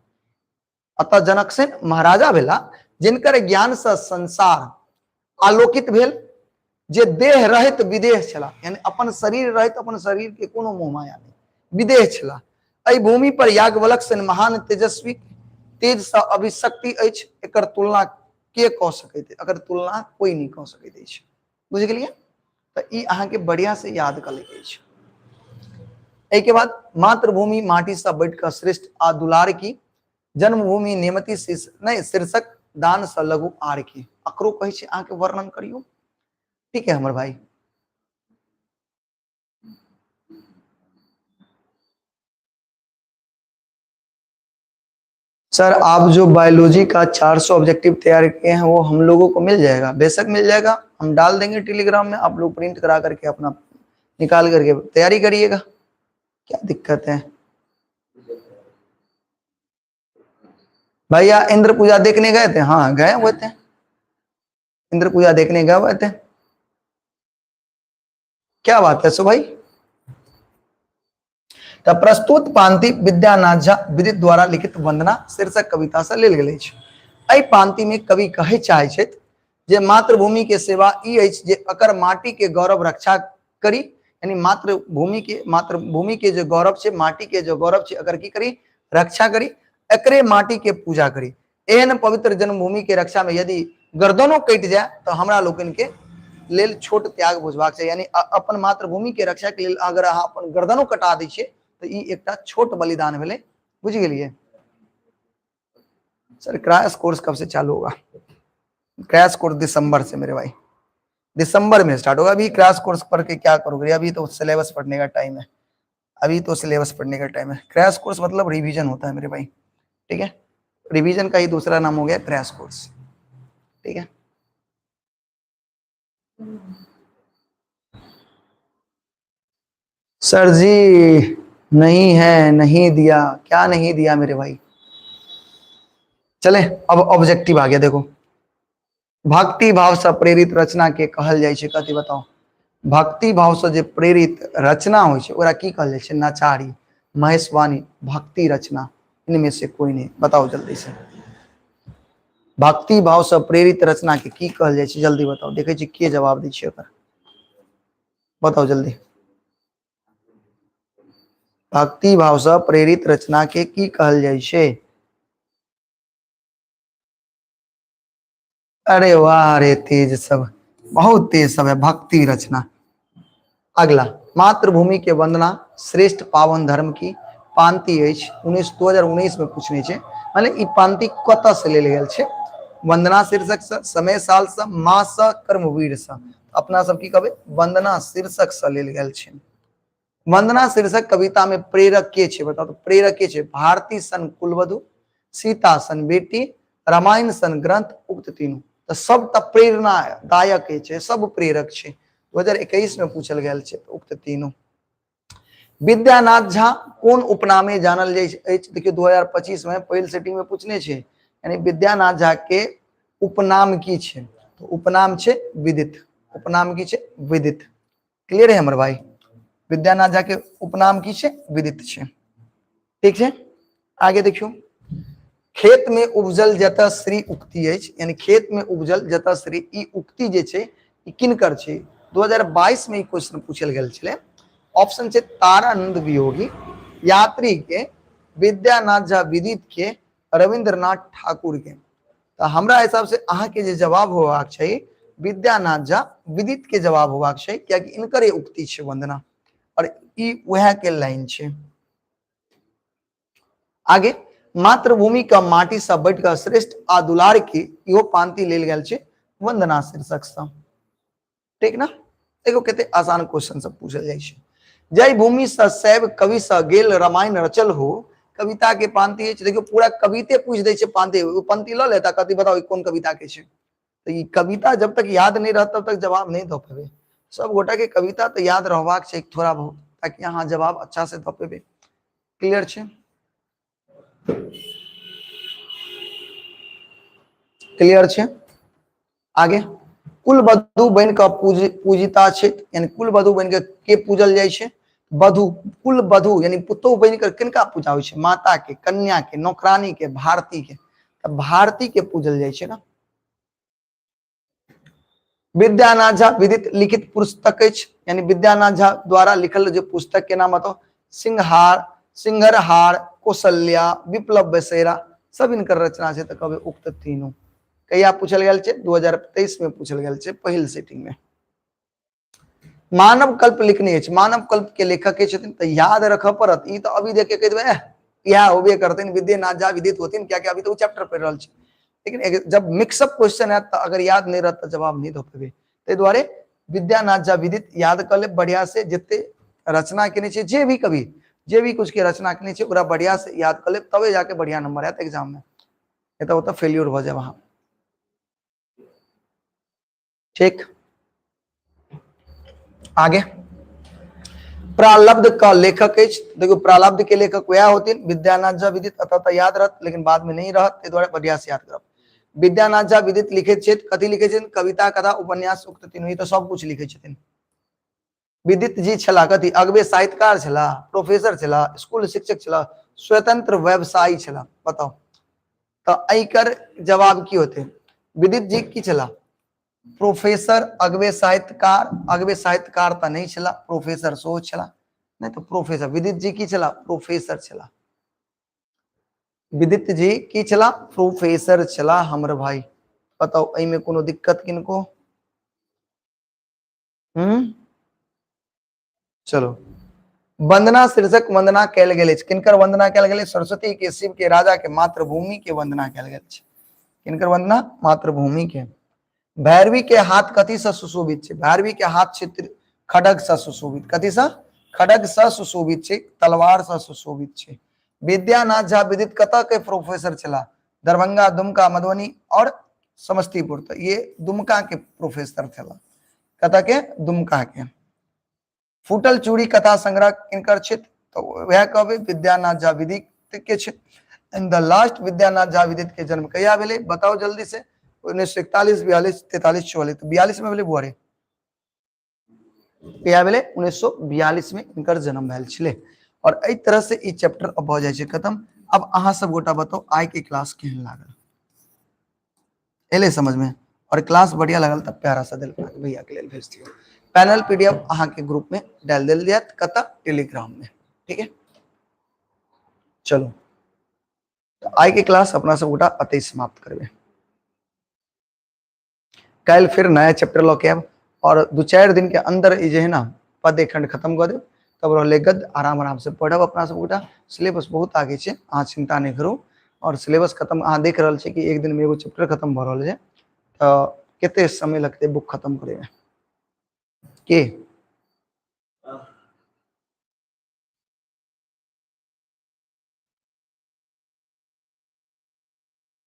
अतः जनक सेन महाराजा भेला जिनकर ज्ञान से संसार आलोकित भेल, जे देह रहित विदेह छला, यानी अपन शरीर रहित, अपन शरीर के कोनो मोह माया नहीं, विदेह छला। एहि भूमि पर याज्ञवल्क्य सन महान तेजस्वी तेज सँ अभिशक्ति अछि, एकर तुलना के कऽ सकैत, एकर तुलना कोई नहीं कऽ सकैत अछि। बुझि गेलियै? तऽ ई अहाँके बढ़िया से याद कऽ लैके अछि। एहिके बाद मातृभूमि माटी सँ बढ़ि कऽ श्रेष्ठ आ दुलार की, जन्मभूमि नेमती शीर्ष नहीं शीर्षक दान सँ लघु आर की, अकरो कहै छै अहाँके वर्णन करियौ, ठीक है हमर भाई। सर आप जो बायोलॉजी का 400 ऑब्जेक्टिव तैयार किए हैं वो हम लोगों को मिल जाएगा? बेशक मिल जाएगा, हम डाल देंगे टेलीग्राम में, आप लोग प्रिंट करा करके अपना निकाल करके तैयारी करिएगा, क्या दिक्कत है भैया। इंद्र पूजा देखने गए थे? हाँ गए हुए थे, इंद्र पूजा देखने गए हुए थे। क्या बात है सो भाई। तो प्रस्तुत पांति विद्यानाथ झा विदित द्वारा लिखित वंदना शीर्षक कविता से लेल गेल अछि। एहि पांति में कवि कहै चाहै छथि जे मातृभूमि के सेवा ई अछि जे अकर माटी के गौरव रक्षा करी, यानी मातृभूमि के जे गौरव छै, माटी के जे गौरव छै, अकर की करी, रक्षा करी, एकरे माटी के पूजा करी। एहन पवित्र जन्मभूमि के रक्षा में यदि गर्दनो कटि जाए तो हमरा लोकनि के लेल छोट त्याग बुझबाक चाही, यानी अपन मातृभूमि के रक्षा के लेल अगर अहाँ अपन गर्दनो कटा दै छियै तऽ ई एकटा छोट बलिदान भेलै। बुझि गेलियै? सर क्रैश कोर्स कब से चालू होगा? क्रैश कोर्स दिसंबर से मेरे भाई, दिसंबर में स्टार्ट होगा। अभी क्रैश कोर्स पढ़ के क्या करोगे, अभी तो सिलेबस पढ़ने का टाइम है, अभी तो सिलेबस पढ़ने का टाइम है। क्रैश कोर्स मतलब रिवीजन होता है मेरे भाई, ठीक है, रिवीजन का ही दूसरा नाम हो गया क्रैश कोर्स, ठीक है। सर जी नहीं है, नहीं दिया, क्या नहीं दिया मेरे भाई। चले अब ऑब्जेक्टिव आ गया। देखो भक्ति भाव से प्रेरित रचना के कहल जाइ छै कथी बताओ? भक्ति भाव से जे प्रेरित रचना होइ छै ओकरा की कहल जाइ छै? नचारी, महेशवाणी, भक्ति रचना, इनमें से कोई नहीं। बताओ जल्दी से, भक्ति भाव से प्रेरित रचना के की कहल जाइ छै? जल्दी बताओ, देखै छी के जवाब दै छै ओकर, बताओ जल्दी। भक्ति भाव से प्रेरित रचना के की कहल जाइ छै? अरे वाह रे तेज सब, बहुत तेज सब है। भक्ति रचना। अगला, मातृभूमि के वंदना श्रेष्ठ पावन धर्म की पांति अछि, 2019 में पूछने छै, माने ई पांति कतऽ से लेल गेल छै? वंदना शीर्षक से, समय साल से, माँ से, कर्मवीर से। अपना सब की कहबै? वंदना शीर्षक से लेल गेल छै। वंदना शीर्षक कविता में प्रेरक के छै? बताओ तो प्रेरक के छै? भारती सन कुलवधु, सीता सन बेटी, रामायण सन ग्रंथ, उक्त तीनू। तो सब तऽ प्रेरणादायक छै, सब प्रेरक छै। 2021 में पूछल गेल छै, उक्त तीनू। विद्यानाथ झा कोन उपनामे जानल जाइ अछि? देखियौ 2025 में पहिल सेटिंग में पूछने छै, यानी विद्यानाथ झा के उपनाम की छै? तो उपनाम छै विदित। उपनाम की छै? विदित। क्लियर है हमर भाई? विद्यानाथ झा के उपनाम की छै? विदित छै। ठीक छै, आगे देखियौ। खेत में उपजल जतऽ श्री उक्ति अछि, यानी खेत में उपजल जतऽ श्री, ई उक्ति जे छै ई किनकर छै? 2022 में ई क्वेश्चन पूछल गेल छलै। ऑप्शन छै तारानंद वियोगी, यात्री के, विद्यानाथ झा विदित के, रविंद्रनाथ ठाकुर के। तऽ हमरा हिसाब से अहाँके जे जवाब होबाक चाही विद्यानाथ झा विदित के जवाब होबाक छै, कियाकि इनकर ये उक्ति छै वंदना, और ई वएह के लाइन छै। आगे मातृभूमि का माटी सा बढ़ कऽ श्रेष्ठ आ दुलार के, इहो पांति लेल गेल छै वंदना शीर्षक सँ, ठीक ना। देखो कते आसान क्वेश्चन सब पूछल जाइ छै। जय भूमि सँ शैव कवि सँ गेल रामायण रचल हो, कविता के पांति अछि। देखियो पूरा कविते पूछ दै छै पांति, ओ पंक्ति लऽ लेता, कहती बताओ ई कोन कविता के छै। तऽ ई कविता जब तक याद नहीं रहत तब तक जवाब नहीं दऽ पेबै। सब गोटा के कविता तऽ याद रहबाक छै थोड़ा बहुत, ताकि अहाँ जवाब अच्छा से दऽ पेबै। क्लियर छै? क्लियर छै? आगे कुलवधु बनि कऽ पूजिता छै, यानी कुलवधु बनि कऽ के पूजल जाइ छै? वधु, कुलवधु यानी पुतोहु बनि कऽ किनका पूजा होइ छै? माता के, कन्या के, नौकरानी के, भारती के। तऽ भारती के पूजल जाइ छै ना। विद्यानाथ झा विदित लिखित पुस्तक अछि, यानी विद्यानाथ झा द्वारा लिखल जे पुस्तक के नाम बताओ। सिंहार, सिंहरहार, कौशल्या, विप्लव बसेरा, सब इनकर रचना छै। तऽ कहबै उक्त तीनू। कहिया पूछल गेल छै? 2023 में पूछल गेल छै पहिल सेटिंग में। मानव कल्प लिखने अछि, मानव कल्प के लेखक के छथिन? तऽ याद रखऽ पड़त। ई तऽ अभी देख के कहि देबै इएह होबे करथिन, विद्यनाथ झा विदित होथिन, कियाकि अभी तऽ ओ चैप्टर पढ़ि रहल छी। लेकिन जब मिक्सअप क्वेश्चन आयत तऽ अगर याद नहि रहत तऽ जवाब नहि दऽ पेबै। ताहि दुआरे विद्यानाथ झा विदित याद कऽ लेब बढ़िया से। जते रचना केने छै, जे भी कवि जे भी कुछ के रचना केने छै, ओकरा बढ़िया से याद कऽ लेब, तबे जाके बढ़िया नंबर आयत एग्जाम में, नहीं तऽ ओतऽ फेल्योर भऽ जायब अहाँ। ठीक, आगे प्रालब्ध का लेखक अछि। देखो प्रालब्ध के लेखक वएह होथिन विद्यानाथ झा विदित। अतः तऽ याद रहत लेकिन बाद में नहीं रहत, ताहि दुआरे बढ़िया से याद करब। विद्यानाथ झा विदित लिखैत छथि, कथी लिखैत छथिन? कविता, कथा, उपन्यास, उक्त तीनू, ई तऽ सब कुछ लिखै छथिन। विदित जी छलाह कथी? अगबे साहित्यकार छलाह, प्रोफेसर छलाह, स्कूल शिक्षक छलाह, स्वतंत्र व्यवसायी छलाह। बताउ तऽ एकर जवाब की होते? विदित जी की छलाह? प्रोफेसर, अगबे साहित्यकार, अगबे साहित्यकार तऽ नहीं छलाह, प्रोफेसर सेहो छलाह, नहीं तऽ प्रोफेसर। विदित जी की छलाह? प्रोफेसर छलाह। विदित जी की छलाह? प्रोफेसर छलाह हमर भाई। बताउ एहिमे कोनो दिक्कत किनको? चलो, वंदना शीर्षक वंदना कयल गेल अछि। किनकर वंदना कयल गेल अछि? सरस्वती के, शिव के, राजा के, मातृभूमि के वंदना कयल गेल अछि। किनकर वंदना? मातृभूमि के। भैरवी के हाथ कथी से सुशोभित छै? भैरवी के हाथ क्षेत्र खड़ग से सुशोभित। कथी से? खड़ग से सुशोभित छै, तलवार से सुशोभित छै। विद्यानाथ झा विदित कतऽ के प्रोफेसर छलाह? दरभंगा, दुमका, मधुबनी और समस्तीपुर। तो ये दुमका के प्रोफेसर छलाह। कतऽ के? दुमका के। फूटल चूड़ी कथा संग्रह किनकर छथि? तो वएह कहबै विद्यानाथ झा विदित के छथि। And the last Vidyanath Jha Vidit के जन्म कहिया भेलै? बताओ जल्दी से। 1941, 42, 43, 44। तो 42 में भेलै बुआ रे। कहिया भेलै? 1942 में इनकर जन्म भेल छलै। और एहि तरह से ई चैप्टर अब भऽ जाइ छै खत्म। अब अहाँ सब गोटा बताउ आइ के क्लास केहन लागल? एलै समझ में? और क्लास बढ़िया लागल तऽ प्यारा सा दिल भैया के लेल भेज दियौ। पैनल पीडीएफ अहाँ के ग्रुप में डाल देल जायत, कतऽ? टेलीग्राम में। ठीक है, चलो तो आइ के क्लास अपना सब गोटा अतै समाप्त करबै। काल्हि फिर नया चैप्टर लऽ के आयब और 2-4 दिन के अंदर ई जे है ना पद्य खंड खत्म कऽ देब। तब रहलै गद्य, आराम आराम से पढ़ब अपना सब गोटा। सिलेबस बहुत आगे छै, अहाँ चिंता नहीं करू। और सिलेबस खत्म अहाँ देख रहल छी कि एक दिन में एगो चैप्टर खत्म भऽ रहल छै, तऽ कते समय लगतै बुक खत्म करे में? के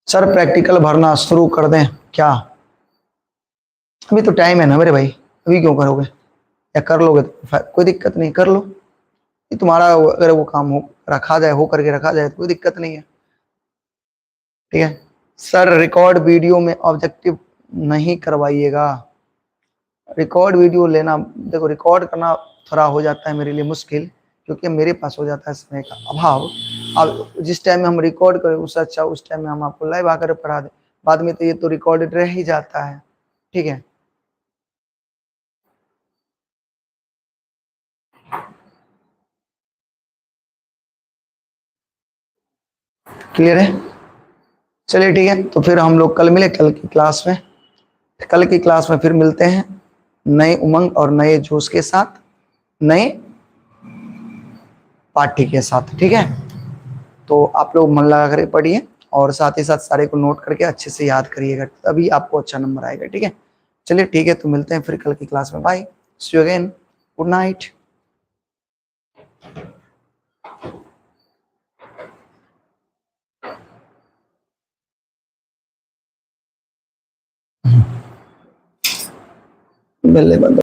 सर प्रैक्टिकल भरना शुरू कर दें क्या? अभी तो टाइम है ना मेरे भाई, अभी क्यों करोगे? या कर लोगे तो कोई दिक्कत नहीं, कर लो। ये तुम्हारा अगर वो काम हो रखा जाए, हो करके रखा जाए तो कोई दिक्कत नहीं है। ठीक है सर, रिकॉर्ड वीडियो में ऑब्जेक्टिव नहीं करवाइएगा। रिकॉर्ड वीडियो लेना, देखो रिकॉर्ड करना थोड़ा हो जाता है मेरे लिए मुश्किल, क्योंकि मेरे पास हो जाता है समय का अभाव। अब जिस टाइम में हम रिकॉर्ड करें उससे अच्छा उस टाइम में हम आपको लाइव आकर पढ़ा दें, बाद में तो ये तो रिकॉर्डेड रह ही जाता है। ठीक है, क्लियर है? चलिए ठीक है, तो फिर हम लोग कल मिले कल की क्लास में। कल की क्लास में फिर मिलते हैं नए उमंग और नए जोश के साथ, नए पाठ्य के साथ, ठीक है। तो आप लोग मन लगा कर पढ़िए और साथ ही साथ सारे को नोट करके अच्छे से याद करिएगा, तभी आपको अच्छा नंबर आएगा, ठीक है। चलिए ठीक है, तो मिलते हैं फिर कल की क्लास में। Bye, see you again, good night. Bell बंद।